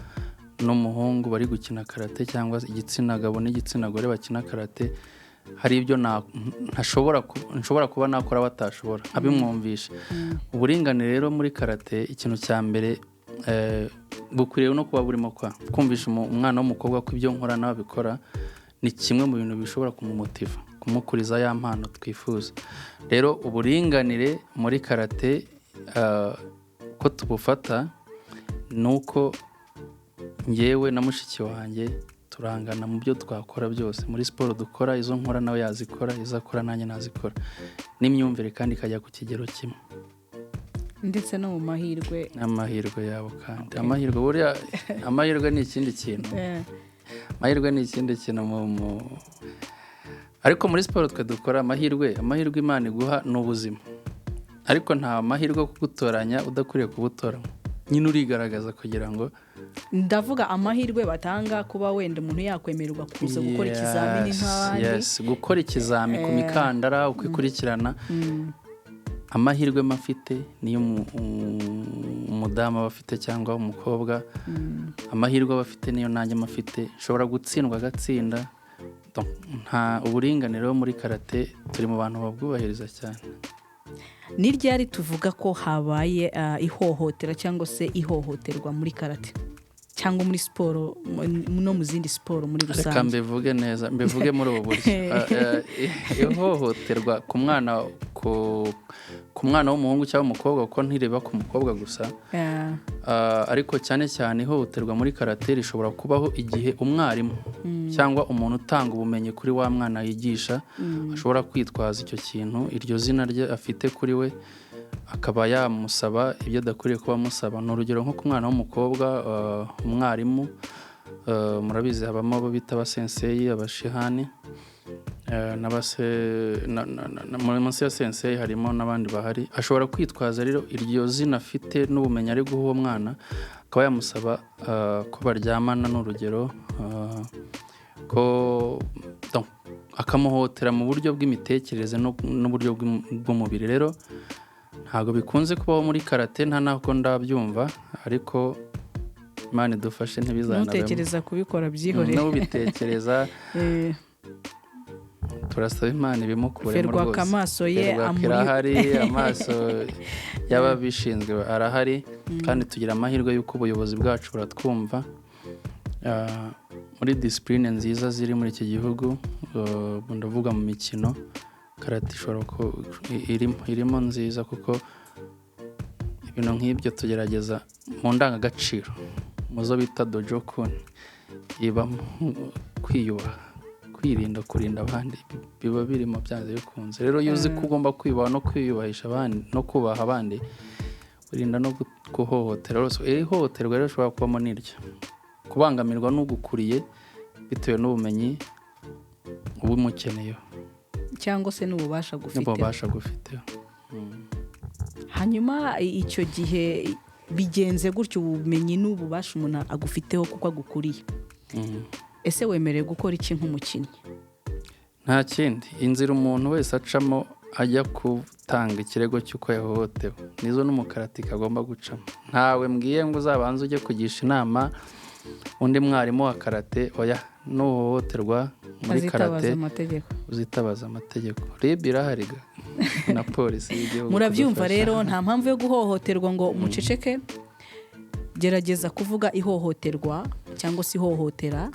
n'umuhungu bari gukina karate cyangwa igitsina gabo n'igitsina gore bakina karate, hari ibyo nshobora kuba nakora batashobora, nkabimwumvisha. Uburinganire rero muri karate, ikintu cya mbere bukwiriye no kuba burimo kwa kumvisha umwana w'umukobwa ko ibyo nkora nawe abikora, ni kimwe mu bintu bishobora kumumotiva, kumukuriza ya mpano twifuza. Rero uburinganire muri karate, ko tubufata ni uko ngewe na mushiki wanjye turangana mu byo twakora byose muri siporo dukora. Izo nkora nawe yazikora, izo akora nanjye nazikora, n'imyumvire kandi ikajya ku kigero kimwe. Ndetse no mu mahirwe. N'amahirwe yabo kandi. Amahirwe, buriya amahirwe ni ikindi kintu. Amahirwe ni ikindi kintu ariko muri siporo twe dukora, amahirwe Imana iguha ni ubuzima, ariko nta mahirwe yo kugutoranya udakwiriye kubutoranywa. Nyine urigaragaza kugira ngo Ndavuga amahirwe batanga kuba wenda umuntu yakwemererwa kuza gukora ikizamini nk'abandi. Yes, gukora ikizami ku mikandara uko ikurikirana, amahirwe mba mfite niyo umudamu aba afite cyangwa umukobwa, amahirwe aba afite niyo nanjye mba mfite. Nshobora gutsindwa agatsinda. Donc, nta uburinganire bo muri karate turi mu bantu babwubahiriza cyane. Ni ryari tuvuga ko habaye ihohotera cyangwa se ihohoterwa muri karate cyangwa muri siporo no mu zindi siporo muri Reka rusange? mbivuge neza, mbivuge muri ubu buryo. Ihohoterwa ku mwana w'umuhungu cyangwa umukobwa, kuko ntireba ku mukobwa gusa, ariko cyane cyane ihohoterwa muri karate rishobora kubaho igihe umwarimu cyangwa umuntu utanga ubumenyi kuri wa mwana yigisha ashobora kwitwaza icyo kintu, iryo zina rye afite kuri we, akaba yamusaba ibyo adakwiriye kuba amusaba. Ni urugero nko ku mwana w'umukobwa, umwarimu, murabizi habamo abo bita abasenseyi, abashihani, munsi ya sensei harimo n'abandi bahari. Ashobora kwitwaza rero iryo zina afite n'ubumenyi ari guha uwo mwana, akaba yamusaba ko baryamana, ni urugero, ko donc, akamuhotera mu buryo bw'imitekerereze n'uburyo bw'umubiri. Rero ntabwo bikunze kubaho muri karate, nta nako ndabyumva, ariko Imana idufashe ntibizanabemo. Ntutekereza kubikora, byihorere. N'ubitekereza, turasaba Imana ibimukuremo. Ferwaka Rwose amaso ye Ferwaka irahari, amaso y'ababishinzwe arahari, kandi tugira amahirwe y'uko ubuyobozi bwacu buratwumva. Muri disipurine nziza ziri muri iki gihugu, ndavuga mu mikino, karate ishobora irimo nziza, kuko ibintu nk'ibyo tugerageza mu ndangagaciro mu zo bita dojokuni ibamo kwiyubaha, kwirinda, kurinda abandi, biba birimo byanze bikunze. Rero iyo uzi ko ugomba kwiyubaha no kwiyubahisha abandi no kubaha abandi, wirinda no guhohotera rwose. Ihohoterwa rero rishobora kubamo n'iryo kubangamirwa n'ugukuriye bitewe n'ubumenyi uba umukeneyeho cyangwa se n'ububasha gufite. N'ububasha gufiteho. Hanyuma icyo gihe Bigenze gutyo, ubumenyi n'ububasha umuntu agufiteho kuko agukuriye, ese wemerewe gukora iki nk'umukinnyi? Nta kindi, inzira umuntu wese acamo ajya gutanga ikirego cy'uko yahohotewe nizo n'umukaratika agomba gucamo. Ntawe mbwiye ngo uzabanze ujye kugisha inama undi mwarimu wa karate. Oya, nuhohoterwa muri Azitabaza karate, amategeko. Uzitabaza amategeko. RIB irahari ga, na polisi y'igihugu Murabyumva. kudufasha. Rero nta mpamvu yo guhohoterwa ngo muceceke. Gerageza kuvuga ihohoterwa cyangwa se ihohotera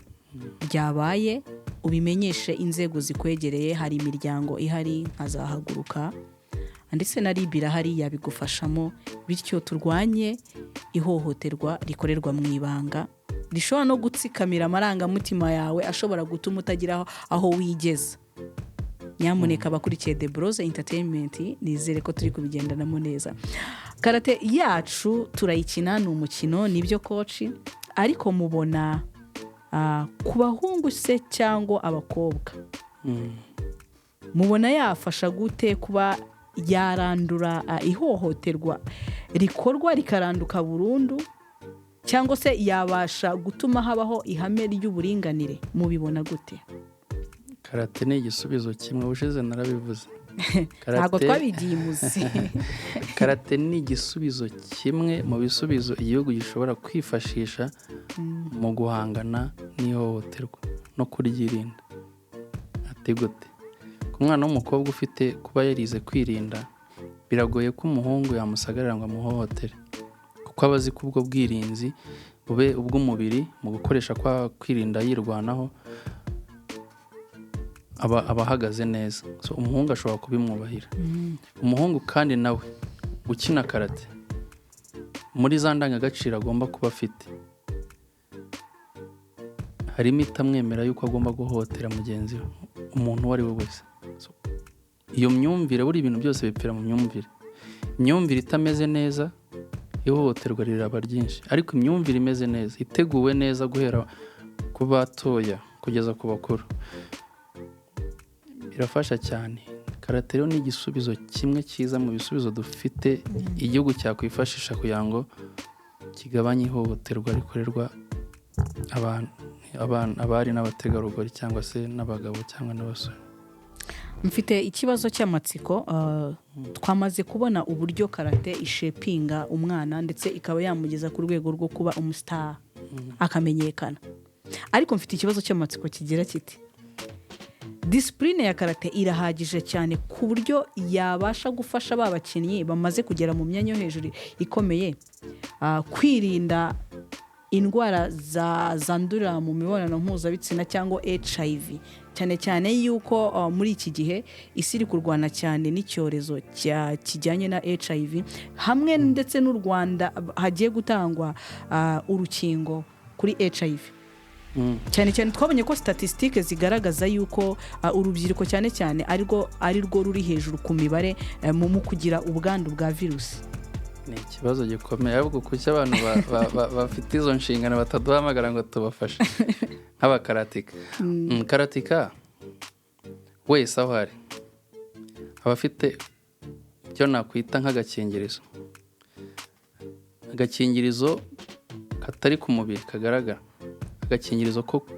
ryabaye, ubimenyeshe inzego zikwegereye. Hari imiryango ihari nkazahaguruka, ndetse na RIB irahari, yabigufashamo. Bityo turwanye ihohoterwa rikorerwa mu ibanga, rishobora no gutsikamira amarangamutima yawe, ashobora gutuma utagira aho wigeza. Nyamuneka, abakurikiye The Bros Entertainment, nizere ko turi kubigendanamo neza. Karate yacu turayikina, ni umukino, nibyo coach, ariko mubona ku bahungu se cyangwa abakobwa, mubona yafasha gute kuba yarandura ihohoterwa rikorwa rikaranduka burundu, cyangwa se yabasha gutuma habaho ihame ry'uburinganire? Mubibona gute? Karate ni igisubizo kimwe, ubushize narabivuze. Ntabwo twabigiye imuzi. Karate ni igisubizo kimwe mu bisubizo igihugu gishobora kwifashisha mu guhangana n'ihohoterwa no kuryirinda. Ati gute? Ku mwana w'umukobwa ufite kuba yarize kwirinda, biragoye ko umuhungu yamusagarira ngo amuhohotere, kuko aba azi ko ubwo bwirinzi, bube ubw'umubiri mu gukoresha kwa kwirinda yirwanaho, aba ahagaze neza. So, umuhungu ashobora kubimwubahira. Umuhungu kandi nawe ukina karate, muri za ndangagaciro agomba kuba afite harimo itamwemera yuko agomba guhohotera mugenzi we, umuntu uwo ari we wese. So, iyo myumvire, buri ibintu byose bipfira mu myumvire. Imyumvire itameze neza, ihohoterwa riraba ryinshi, ariko imyumvire imeze neza, iteguwe neza guhera ku batoya kugeza ku bakuru, birafasha cyane. Karate rero ni igisubizo kimwe cyiza mu bisubizo dufite igihugu cyakwifashisha kugira ngo kigabanye ihohoterwa rikorerwa abantu, abari n'abategarugori cyangwa se n'abagabo cyangwa n'abasore. Mfite ikibazo cy'amatsiko. Twamaze kubona uburyo karate ishapinga umwana, ndetse ikaba yamugeza ku rwego rwo kuba umustar, akamenyekana, ariko mfite ikibazo cy'amatsiko kigira kiti: discipline ya karate irahagije cyane ku buryo yabasha gufasha ba bakinnyi bamaze kugera mu myanya yo hejuru ikomeye kwirinda indwara zandurira mu mibonano mpuzabitsina cyangwa HIV, cyane cyane yuko muri iki gihe isi iri kurwana cyane n'icyorezo kijyanye na HIV, hamwe ndetse n'u Rwanda hagiye gutangwa urukingo kuri HIV? Cyane cyane twabonye ko statisitike zigaragaza yuko urubyiruko cyane cyane arirwo ruri hejuru ku mibare mu kugira ubwandu bwa virusi. Ni ikibazo gikomeye, ahubwo kuki abantu bafite izo nshingano bataduhamagara ngo tubafashe nk'abakaratika? Karatika wese aho ari aba afite icyo nakwita nk'agakingirizo, agakingirizo katari ku mubiri kagaragara, agakingirizo ko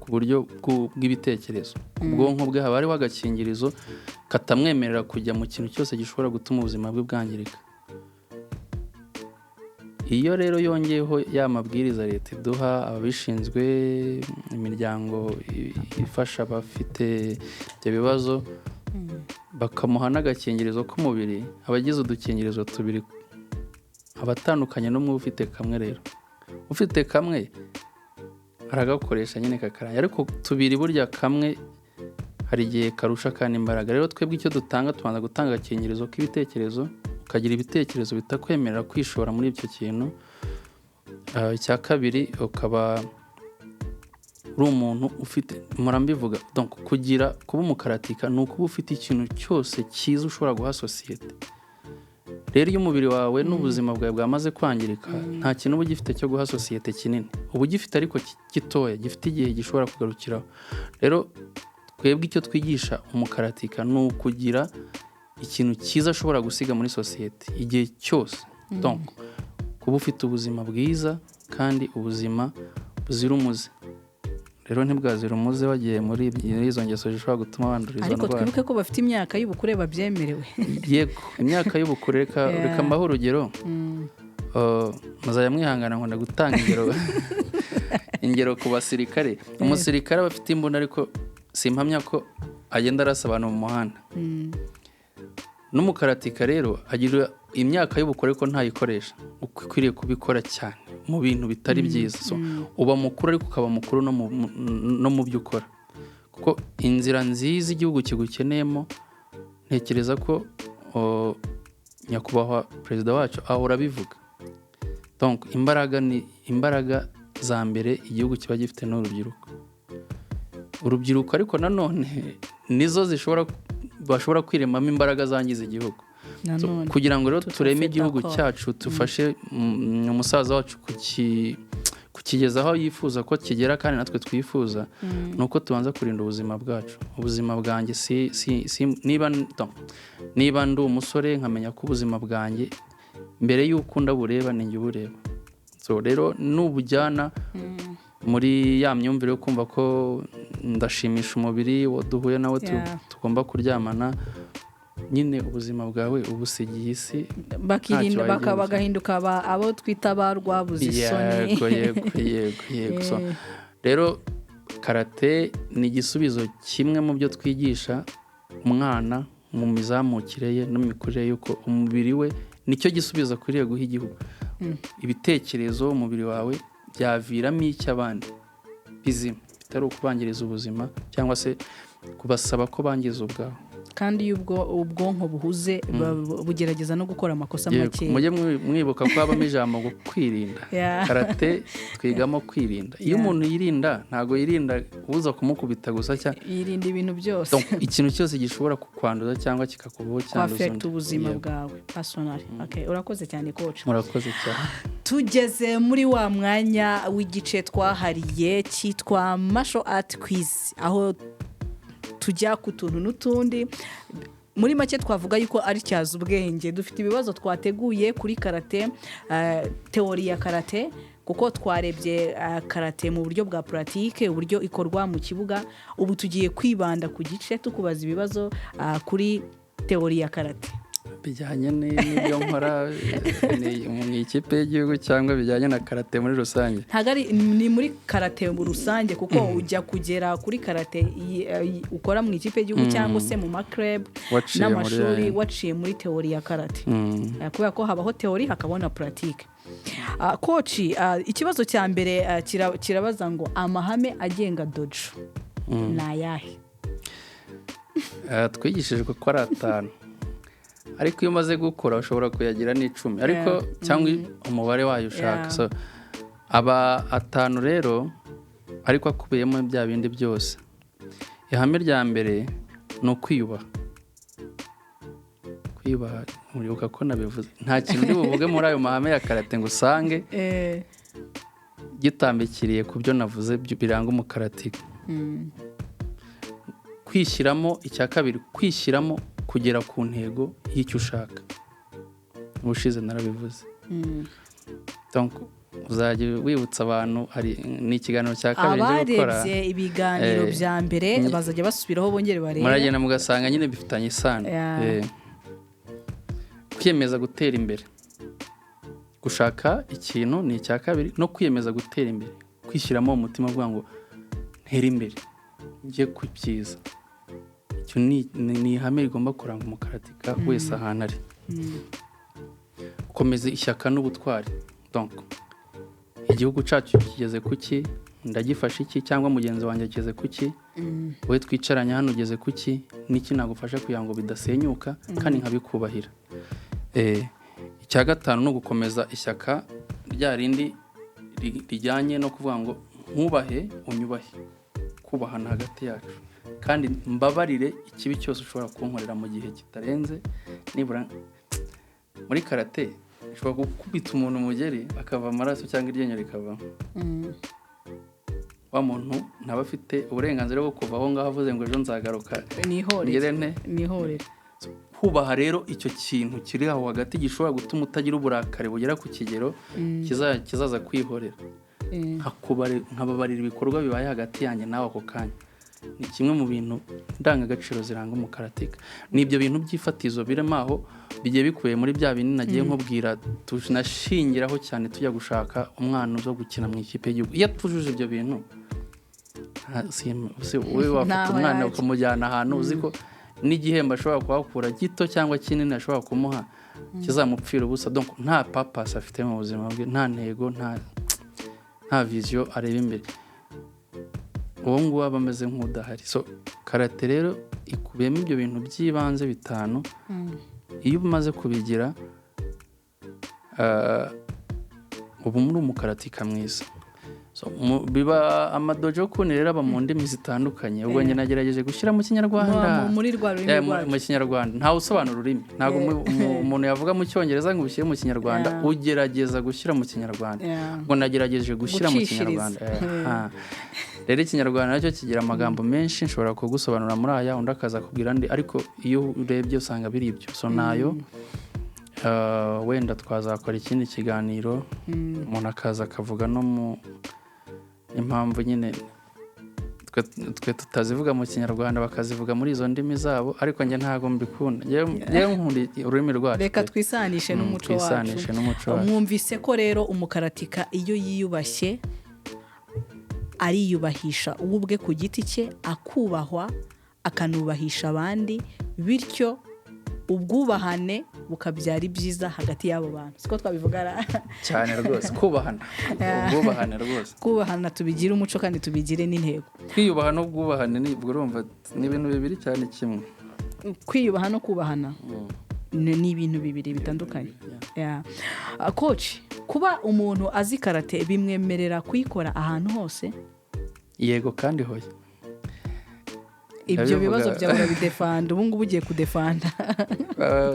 ku buryo bw'ibitekerezo. Ku bwonko bwe haba hariho agakingirizo katamwemerera kujya mu kintu cyose gishobora gutuma ubuzima bwe bwangirika. Iyo rero yongeyeho ya mabwiriza leta iduha, ababishinzwe, imiryango ifasha abafite ibyo bibazo, bakamuha n'agakingirizo k'umubiri, aba agize udukingirizo tubiri, aba atandukanye n'umwe ufite kamwe. Rero ufite kamwe aragakoresha nyine kakarangira, ariko tubiri burya kamwe hari igihe karusha kandi imbaraga. Rero twebwe icyo dutanga, tubanza gutanga agakingirizo k'ibitekerezo, ukagira ibitekerezo bitakwemerera kwishora muri icyo kintu. Icya kabiri, ukaba uri umuntu ufite, murambivuga, donc kugira kuba umukaratika ni ukuba ufite ikintu cyose cyiza ushobora guha sosiyete. Rero iyo umubiri wawe n'ubuzima bwawe bwamaze kwangirika, nta kintu uba ugifite cyo guha sosiyete kinini. Uba ugifite ariko gitoya, gifite igihe gishobora kugarukiraho. Rero twebwe icyo twigisha umukaratika ni ukugira ikintu cyiza ashobora gusiga muri sosiyete igihe cyose. Donc Kuba ufite ubuzima bwiza kandi ubuzima buzira umuze. Rero ntibwazira umuze bagiye muri izo ngeso zishobora gutuma bandura izo Ariko ndwara. twibuke ko bafite imyaka y'ubukure babyemerewe. Yego, imyaka y'ubukure, reka reka mbahe urugero. Muzajya mwihangana, nkunda gutanga ingero ku basirikare. Umusirikare aba afite imbunda, ariko simpamya ko agenda arasa abantu mu muhanda. N'umukaratika rero agira imyaka y'ubukure, ariko ntayikoresha uko ikwiriye kubikora cyane mu bintu bitari byiza. So, uba mukuru ariko ukaba mukuru no mu byo ukora, kuko inzira nziza igihugu kigukeneyemo, ntekereza ko nyakubahwa perezida wacu ahora abivuga. Donc imbaraga ni imbaraga za mbere igihugu kiba gifite n'urubyiruko. Urubyiruko ariko nanone nizo zishobora bashobora kwiremamo imbaraga zangiza igihugu. So, Nanone kugira ngo rero Tout à tureme fait igihugu d'accord. cyacu, tufashe umusaza wacu kukigeza aho yifuza ko kigera kandi natwe twifuza, ni uko tubanza kurinda ubuzima bwacu. Ubuzima bwanjye si niba, donc, niba ndi umusore nkamenya ko ubuzima bwanjye mbere y'uko ndabureba ni njye ubureba. So rero nubujyana muri ya myumvire yo kumva ko ndashimisha umubiri, uwo duhuye nawe tugomba kuryamana, nyine ubuzima bwawe ubusigiye isi. Bakirinda Ntacyo wayigize. bagahinduka abo twita ba rwabuze isoni. Yego. So, rero karate ni igisubizo kimwe mu byo twigisha umwana mu mizamukire ye no mu mikurire ye, yuko umubiri we nicyo gisubizo akwiriye guha igihugu. Ibitekerezo, umubiri wawe byaviramo icy'abandi bizima, bitari ukubangiriza ubuzima cyangwa se kubasaba ko bangiza ubwawe. Kandi iyo ubwonko buhuze, bugerageza no gukora amakosa make. Mujye mwibuka ko habamo ijambo ngo kwirinda. Karate twigamo kwirinda. Iyo umuntu yirinda, ntabwo yirinda uza kumukubita gusa cyangwa Yirinda ibintu byose. Donc, ikintu cyose gishobora kukwanduza cyangwa kikakubaho cyanduza Kwa affecta undi. ubuzima bwawe personal. Okay, urakoze cyane, coach. Murakoze cyane. Tugeze muri wa mwanya w'igice twahariye cyitwa Martial Art Quiz, aho tujya ku tuntu n'utundi. Muri make twavuga yuko ari tyaza ubwenge. Dufite ibibazo twateguye kuri karate, théorie ya karate, kuko twarebye karate mu buryo bwa pratique, uburyo ikorwa mu kibuga. Ubu tugiye kwibanda ku gice tukubaza ibibazo kuri théorie ya karate. Bijyanye n'ibyo nkora ni mu ikipe y'igihugu cyangwa bijyanye na karate muri rusange? Ntabwo ari, ni muri karate mu rusange, kuko ujya kugera kuri karate ukora mu ikipe y'igihugu cyangwa se mu ma club Waciye muri n'amashuri, waciye muri théorie ya karate. Kubera ko habaho théorie, hakabaho na pratique. Coach, ikibazo cya mbere kirabaza ngo amahame agenga dojo ni ayahe? Twigishijwe ko ari atanu, ariko iyo umaze gukura ushobora kuyagira n'10, ariko cyangwa umubare wayo ushaka. So, aba atanu rero, ariko akubiyemo bya bindi byose. Ihame rya mbere ni ukwiyubaha. Kwiyubaha, muribuka ko nabivuze, nta kintu uri buvuge muri ayo mahame ya karate ngo usange gitambikiriye ku byo navuze biranga umukaratika. Kwishyiramo, icya kabiri, kwishyiramo kugera ku ntego y'icyo ushaka. Ubushize narabivuze. Donc, uzajya wibutsa abantu, hari ni ikiganiro cya kabiri ngiye gukora. Abarebye ibiganiro bya mbere bazajya basubiraho bongere barebe. Muragenda mugasanga nyine bifitanye isano. Kwiyemeza gutera imbere, gushaka ikintu ni icya kabiri, no kwiyemeza gutera imbere, kwishyiramo umutima uvuga ngo ntere imbere njye ku byiza. Icyo ni ihame rigomba kuranga umukaratika wese ahantu ari. Gukomeza ishyaka n'ubutwari. Donc igihugu cyacu kigeze ku ki, ndagifasha iki, cyangwa mugenzi wanjye ageze ku ki, wowe twicaranye hano ugeze ku ki, n'iki nagufasha kugira ngo bidasenyuka kandi nkabikubahira. Icya gatanu ni ugukomeza ishyaka rya rindi rijyanye no kuvuga ngo nkubahe, unyubahe, kubahana hagati yacu, kandi mbabarire ikibi cyose ushobora kunkorera mu gihe kitarenze nibura. Muri karate ushobora gukubita umuntu umugeri akava amaraso cyangwa iryinyo rikavamo. Wa muntu ntaba afite uburenganzira bwo kuva aho ngaho avuze ngo ejo nzagaruka. Nihorere. Ngire nte? Nihorere. Kubaha rero icyo kintu kiri aho hagati gishobora gutuma utagira uburakari bugera ku kigero kizaza kwihorera, nkababarira ibikorwa bibaye hagati yanjye nawe ako kanya, ni kimwe mu bintu ndangagaciro ziranga umukaratika. Ni ibyo bintu by'ifatizo birimo aho bigiye bikubiye muri bya bindi nagiye nkubwira tunashingiraho cyane tujya gushaka umwana uza gukina mu ikipe y'igihugu. Iyo atujuje ibyo bintu, wowe wafata Ntaho umwana yajya. ukamujyana ahantu uzi ko n'igihembo ashobora kuhakura gito cyangwa kinini ashobora kumuha kizamupfira ubusa? Donc nta purpose afite mu buzima bwe, nta ntego, nta vision areba imbere, uwo nguwo aba ameze nk'udahari. So karate rero ikubiyemo ibyo bintu by'ibanze bitanu. Iyo umaze kubigira, uba muri umukaratika mwiza. So, biba amadojo kuni rero aba mu ndimi zitandukanye. Ubwo njye nagerageje gushyira mu Kinyarwanda. Muri rwa rurimi rwacu. Mu Kinyarwanda ntawe usobanura ururimi, ntabwo umuntu yavuga mu Cyongereza ngo ubishyire mu Kinyarwanda. Ugerageza gushyira mu Kinyarwanda. Ngo nagerageje gushyira mu Gucishiriza. Kinyarwanda. Rero Ikinyarwanda nacyo kigira amagambo menshi. Nshobora kugusobanura muri aya, undi akaza kubwira andi, ariko iyo urebye usanga biri ibyo. So nayo wenda twazakora ikindi kiganiro, umuntu akaza akavuga no mu impamvu nyine twe tutazivuga mu Kinyarwanda, bakazivuga muri izo ndimi zabo, ariko njye ntabwo mbikunda. Njyewe nkunda ururimi rwacu Reka pe. twisanishe n'umuco wacu. Twisanishe n'umuco wacu. Mwumvise ko rero umukaratika iyo yiyubashye ariyubahisha we ubwe ku giti cye, akubahwa, akanubahisha abandi, bityo ubwubahane bukabyara ibyiza hagati y'abo bantu. Siko twabivuga ra? Cyane rwose, kubahana, ubwubahane rwose. Kubahana tubigire umuco kandi tubigire n'intego. Kwiyubaha n'ubwubahane ni ubwo urumva ni ibintu bibiri cyane kimwe. Kwiyubaha no kubahana ni ibintu bibiri bitandukanye. Yeah. Coach, kuba umuntu azi karate bimwemerera kuyikora ahantu hose? Yego kandi hoya. Ibyo Ndabivuga. bibazo byawe urabidefanda, ubu ngubu ugiye kudefanda.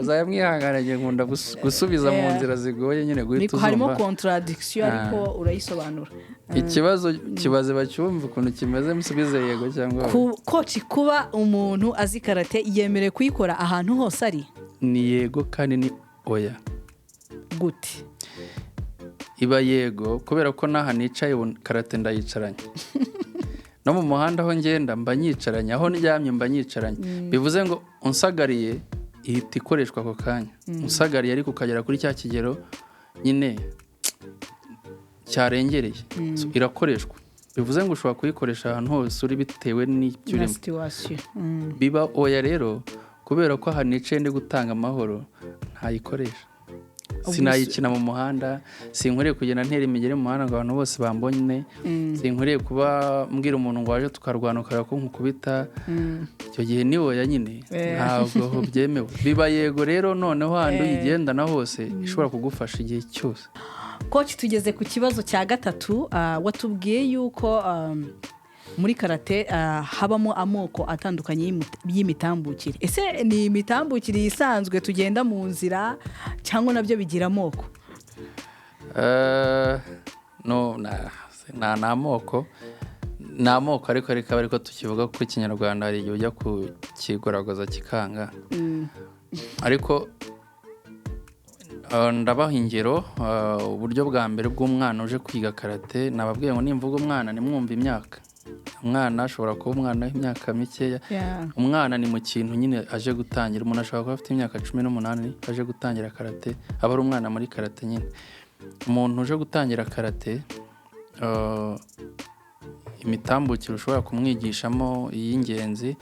Uzajya mwihangana, ngiye nkunda gusubiza mu nzira zigoye nyine guhita Harimo uzumva. contradiction, ariko urayisobanura. Ikibazo kibaze bacyumve ukuntu kimeze, musubize yego cyangwa oya. Coach, kuba umuntu azi karate yemerewe kuyikora ahantu hose ari? Ni yego kandi ni oya. Gute? Iba yego kubera ko n'aha nicaye ubu karate ndayicaranye, no mu muhanda aho ngenda mba nyicaranye, aho ndyamye mba nyicaranye. Bivuze ngo unsagariye ihita ikoreshwa ako kanya. Unsagariye ariko ukagera kuri cya kigero nyine cyarengereye. So, irakoreshwa, bivuze ngo ushobora kuyikoresha ahantu hose uri bitewe n'ibyo Na urimo. situation. Biba oya rero kubera ko aha nicaye ndi gutanga amahoro ntayikoresha, sinayikina mu muhanda. Sinkwiriye kugenda ntera imigeri mu muhanda ngo abantu bose bambone. Sinkwiriye kuba mbwira umuntu ngo waje tukarwana ukareba ko nkukubita. Icyo gihe ni oya nyine. Ntabwo byemewe. Biba yego rero noneho handi uyigendana hose ishobora kugufasha igihe cyose. Coach, tugeze ku kibazo cya gatatu. Watubwiye yuko muri karate habamo amoko atandukanye y'imitambukire. Ese ni imitambukire isanzwe tugenda mu nzira, cyangwa nabyo bigira amoko? No, ni amoko, ariko reka ariko tukivuga ko Ikinyarwanda hari igihe ujya kukigoragoza kikanga. Ariko ndabaha ingero. Uburyo bwa mbere bw'umwana uje kwiga karate, nababwiye ngo nimvuga umwana nimwumve imyaka. Umwana ashobora kuba umwana w'imyaka mikeya. Umwana ni mu kintu nyine aje gutangira. Umuntu ashobora kuba afite imyaka 18 aje gutangira karate, aba ari umwana muri karate nyine. Umuntu uje gutangira karate, imitambukire ushobora kumwigishamo iy'ingenzi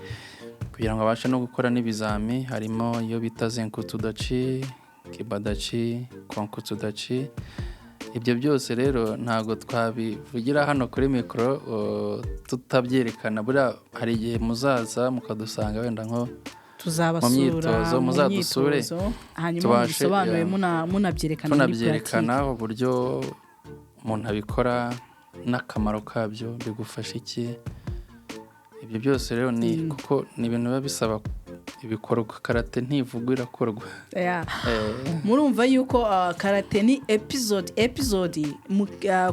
kugira ngo abashe no gukora n'ibizami, harimo iyo bita zenkutsudachi, kibadachi, konkutsudachi. Ibyo byose rero ntabwo twabivugira hano kuri mikoro tutabyerekana. Buriya hari igihe muzaza mukadusanga wenda nko Tuzabasura. mu myitozo, mu muzadusure, myitozo, hanyuma mubisobanure, munabyerekana muri tunabyerekana pratique. Uburyo umuntu abikora n'akamaro kabyo, bigufasha iki. Ibyo byose rero ni kuko ni ibintu biba bisaba Ibikorwa, karate ntivugwa, irakorwa. Murumva yuko karate ni episode.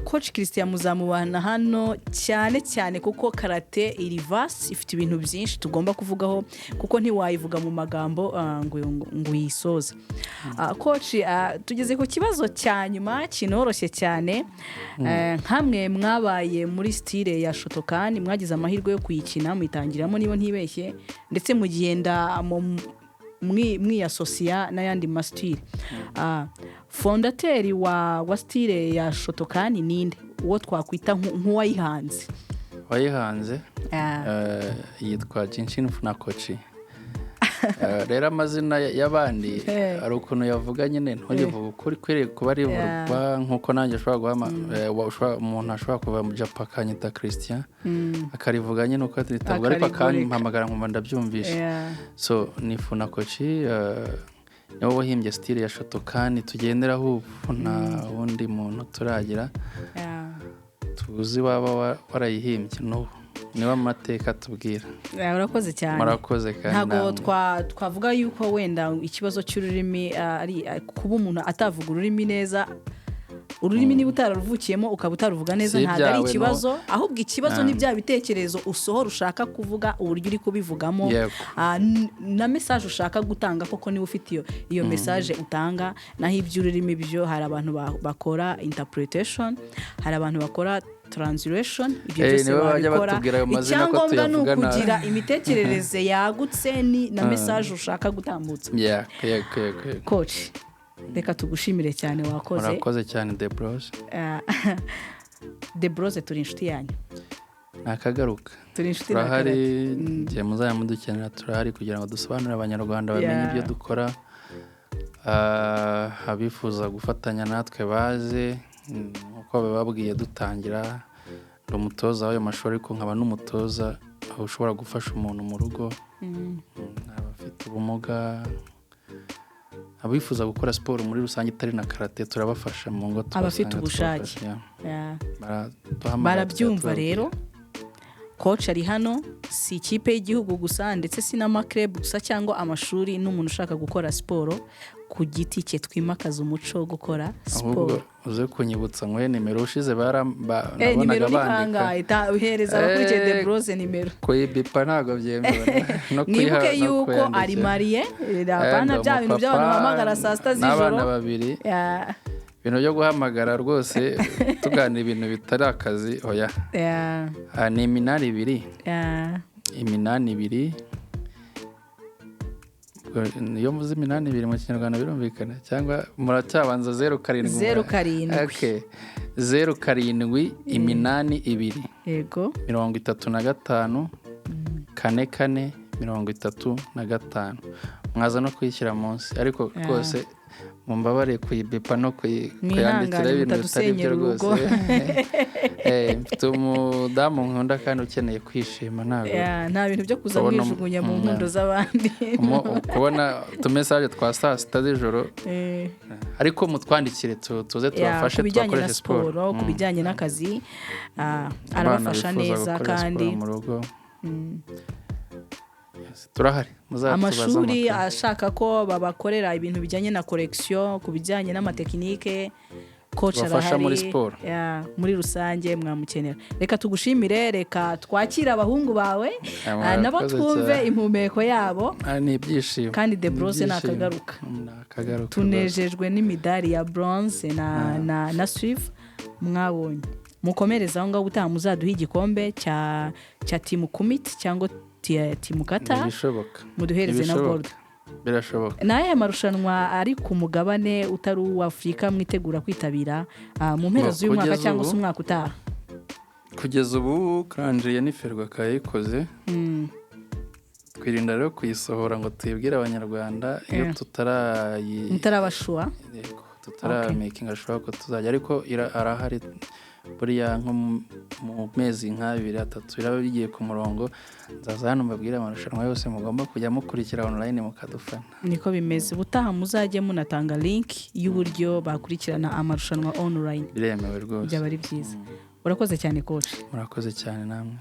Coach Christian muzamubana hano cyane cyane, kuko karate iri vast, ifite ibintu byinshi tugomba kuvugaho, kuko ntiwayivuga mu magambo ngo uyisoze. Coach, tugeze ku kibazo cya nyuma kinoroshye cyane. Nkamwe mwabaye muri style ya Shotokan, mwagize amahirwe yo kuyikina, muyitangiramo niba ntibeshye, ndetse mugenda mwiyasosiya n'ayandi ma style. Fondateur wa style ya Shotokan ninde, uwo twakwita nk'uwayihanze? Wayihanze yitwa Ginchin Funakoshi. Rero amazina y'abandi hari ukuntu yavuga nyine nturivuge ukuri kwiriye kuba rivurwa, nk'uko nanjye ushobora guhama umuntu ashobora kuva mu Japan akanyita Christian, akarivuga nyine uko ritavuga, ariko Akarigurika. akampamagara nkumva ndabyumvishe. So ni Funakoshi, niwe wahimbye style ya Shotokan tugenderaho ubu. Nta wundi muntu turagira tuzi waba warayihimbye n'ubu, niwe amateka tubwira. Yeah, urakoze cyane. Murakoze kandi Ntabwo namwe. twavuga yuko wenda ikibazo cy'ururimi ari kuba umuntu atavuga ururimi neza. Ururimi niba utararuvukiyemo, ukaba utaruvuga neza, Si ntabwo ari ibyawe, no. ikibazo. Ahubwo ikibazo ni bya bitekerezo usohora ushaka kuvuga, uburyo uri kubivugamo, na message ushaka gutanga koko, niba ufite iyo message utanga. Naho iby'ururimi byo, hari abantu bakora interpretation, hari abantu bakora translation, ibyo byose Nibo bajya babikora. batubwira ayo mazina ko Icyangombwa ni tuyavuga nabi. ukugira imitekerereze yagutse ni na message ushaka gutambutsa. Yeah, yego. Coach, reka tugushimire cyane, wakoze. Murakoze cyane, The Bros. The Bros, turi inshuti yanyu. Nakagaruka. Turi inshuti na Turahari karate. igihe muzajya mudukenera, turahari kugira ngo dusobanurire Abanyarwanda bamenye ibyo dukora. Abifuza gufatanya natwe baze. Nk'uko bababwiye dutangira, ndi umutoza w'ayo mashuri, ariko nkaba n'umutoza ushobora gufasha umuntu mu rugo, abafite ubumuga, abifuza gukora siporo muri rusange itari na karate, turabafasha mu ngo Abafite tubasanga, ubushake. tubafasha, yeah. Baraduhamagara, Barabyumva. tubabwira. Rero coach ari hano, si ikipe y'igihugu gusa, ndetse si n'ama club gusa cyangwa amashuri, n'umuntu ushaka gukora siporo ku giti cye. Twimakaza umuco wo gukora Ahubwo siporo. uze kunyibutsa nguhe nimero. Ushize Nimero nabonaga ni bandika. kangahe? Uhereza abakurikiye The Bros nimero. Kuyibipa ntabwo byemewe no Mwibuke no yuko kuyandikira. ari marié, apana Ndi bya bintu by'abantu umupapa bahamagara saa 6 n'abana z'ijoro. babiri. Ibintu byo guhamagara rwose tuganira ibintu bitari akazi, oya. Ni 82, 82. Iyo mvuze 82 mu Kinyarwanda birumvikana, cyangwa muracyabanza 07? 07. Okay. 07 82, 35 4 4 35. Mwaza no kuyishyira munsi, ariko rwose mumbabare kuyibipa no Mwihangane, kuyandikira ibintu bitari byo mutadusenyera urugo. rwose. Mfite umudamu nkunda kandi ukeneye kwishima, ntabwo Yeah, nta bintu byo kuza mwijugunya mu nkundo z'abandi. Kubona utu message twa saa 6 z'ijoro. Ariko mutwandikire tuze tubafashe, Ku bijyanye na tubakoreshe siporo. siporo, ku bijyanye n'akazi, Abana arabafasha bifuza neza gukora kandi siporo mu rugo. Yes, turahari, muzatubaze Amashuri amakuru. ashaka ko babakorera ibintu bijyanye na correction, ku bijyanye n'ama technique, coach Tubafasha arahari. muri siporo. Yeah, muri rusange mwamukenera. Reka tugushimire, reka twakire abahungu bawe, nabo Murakoze twumve cyane. impumeko yabo. Ni ibyishimo. Kandi The Ni Bros ni ibyishimo. akagaruka. Ni akagaruka rwose. Tunejejwe n'imidari ya bronze na silver mwabonye. Mukomereze aho ngaho, ubutaha muzaduhe igikombe cya team kumite cyangwa team kata, Ibishoboka. muduhereze na Ibishoboka. gold. Birashoboka. Ni ayahe marushanwa ari ku mugabane utari uw'Afurika mwitegura kwitabira mu mpera Ngo, z'uyu mwaka kugeza cyangwa se ubu- umwaka utaha? Kugeza ubu calendrier ni Ferwafa yayikoze. Twirinda rero kuyisohora ngo tuyibwire Abanyarwanda iyo tutarayi Mutarabashuwa. Yego, tutaramakinga sure ko tuzajya, ariko arahari. Buriya nko mu mezi nk'abiri, atatu biraba bigiye ku murongo. Nzaza hano mbabwire amarushanwa yose mugomba kujya mukurikira online mukadufana. Niko bimeze. Ubutaha muzajye munatanga link y'uburyo bakurikirana amarushanwa online. Biremewe rwose. Byaba ari byiza. Urakoze cyane, coach. Murakoze cyane namwe.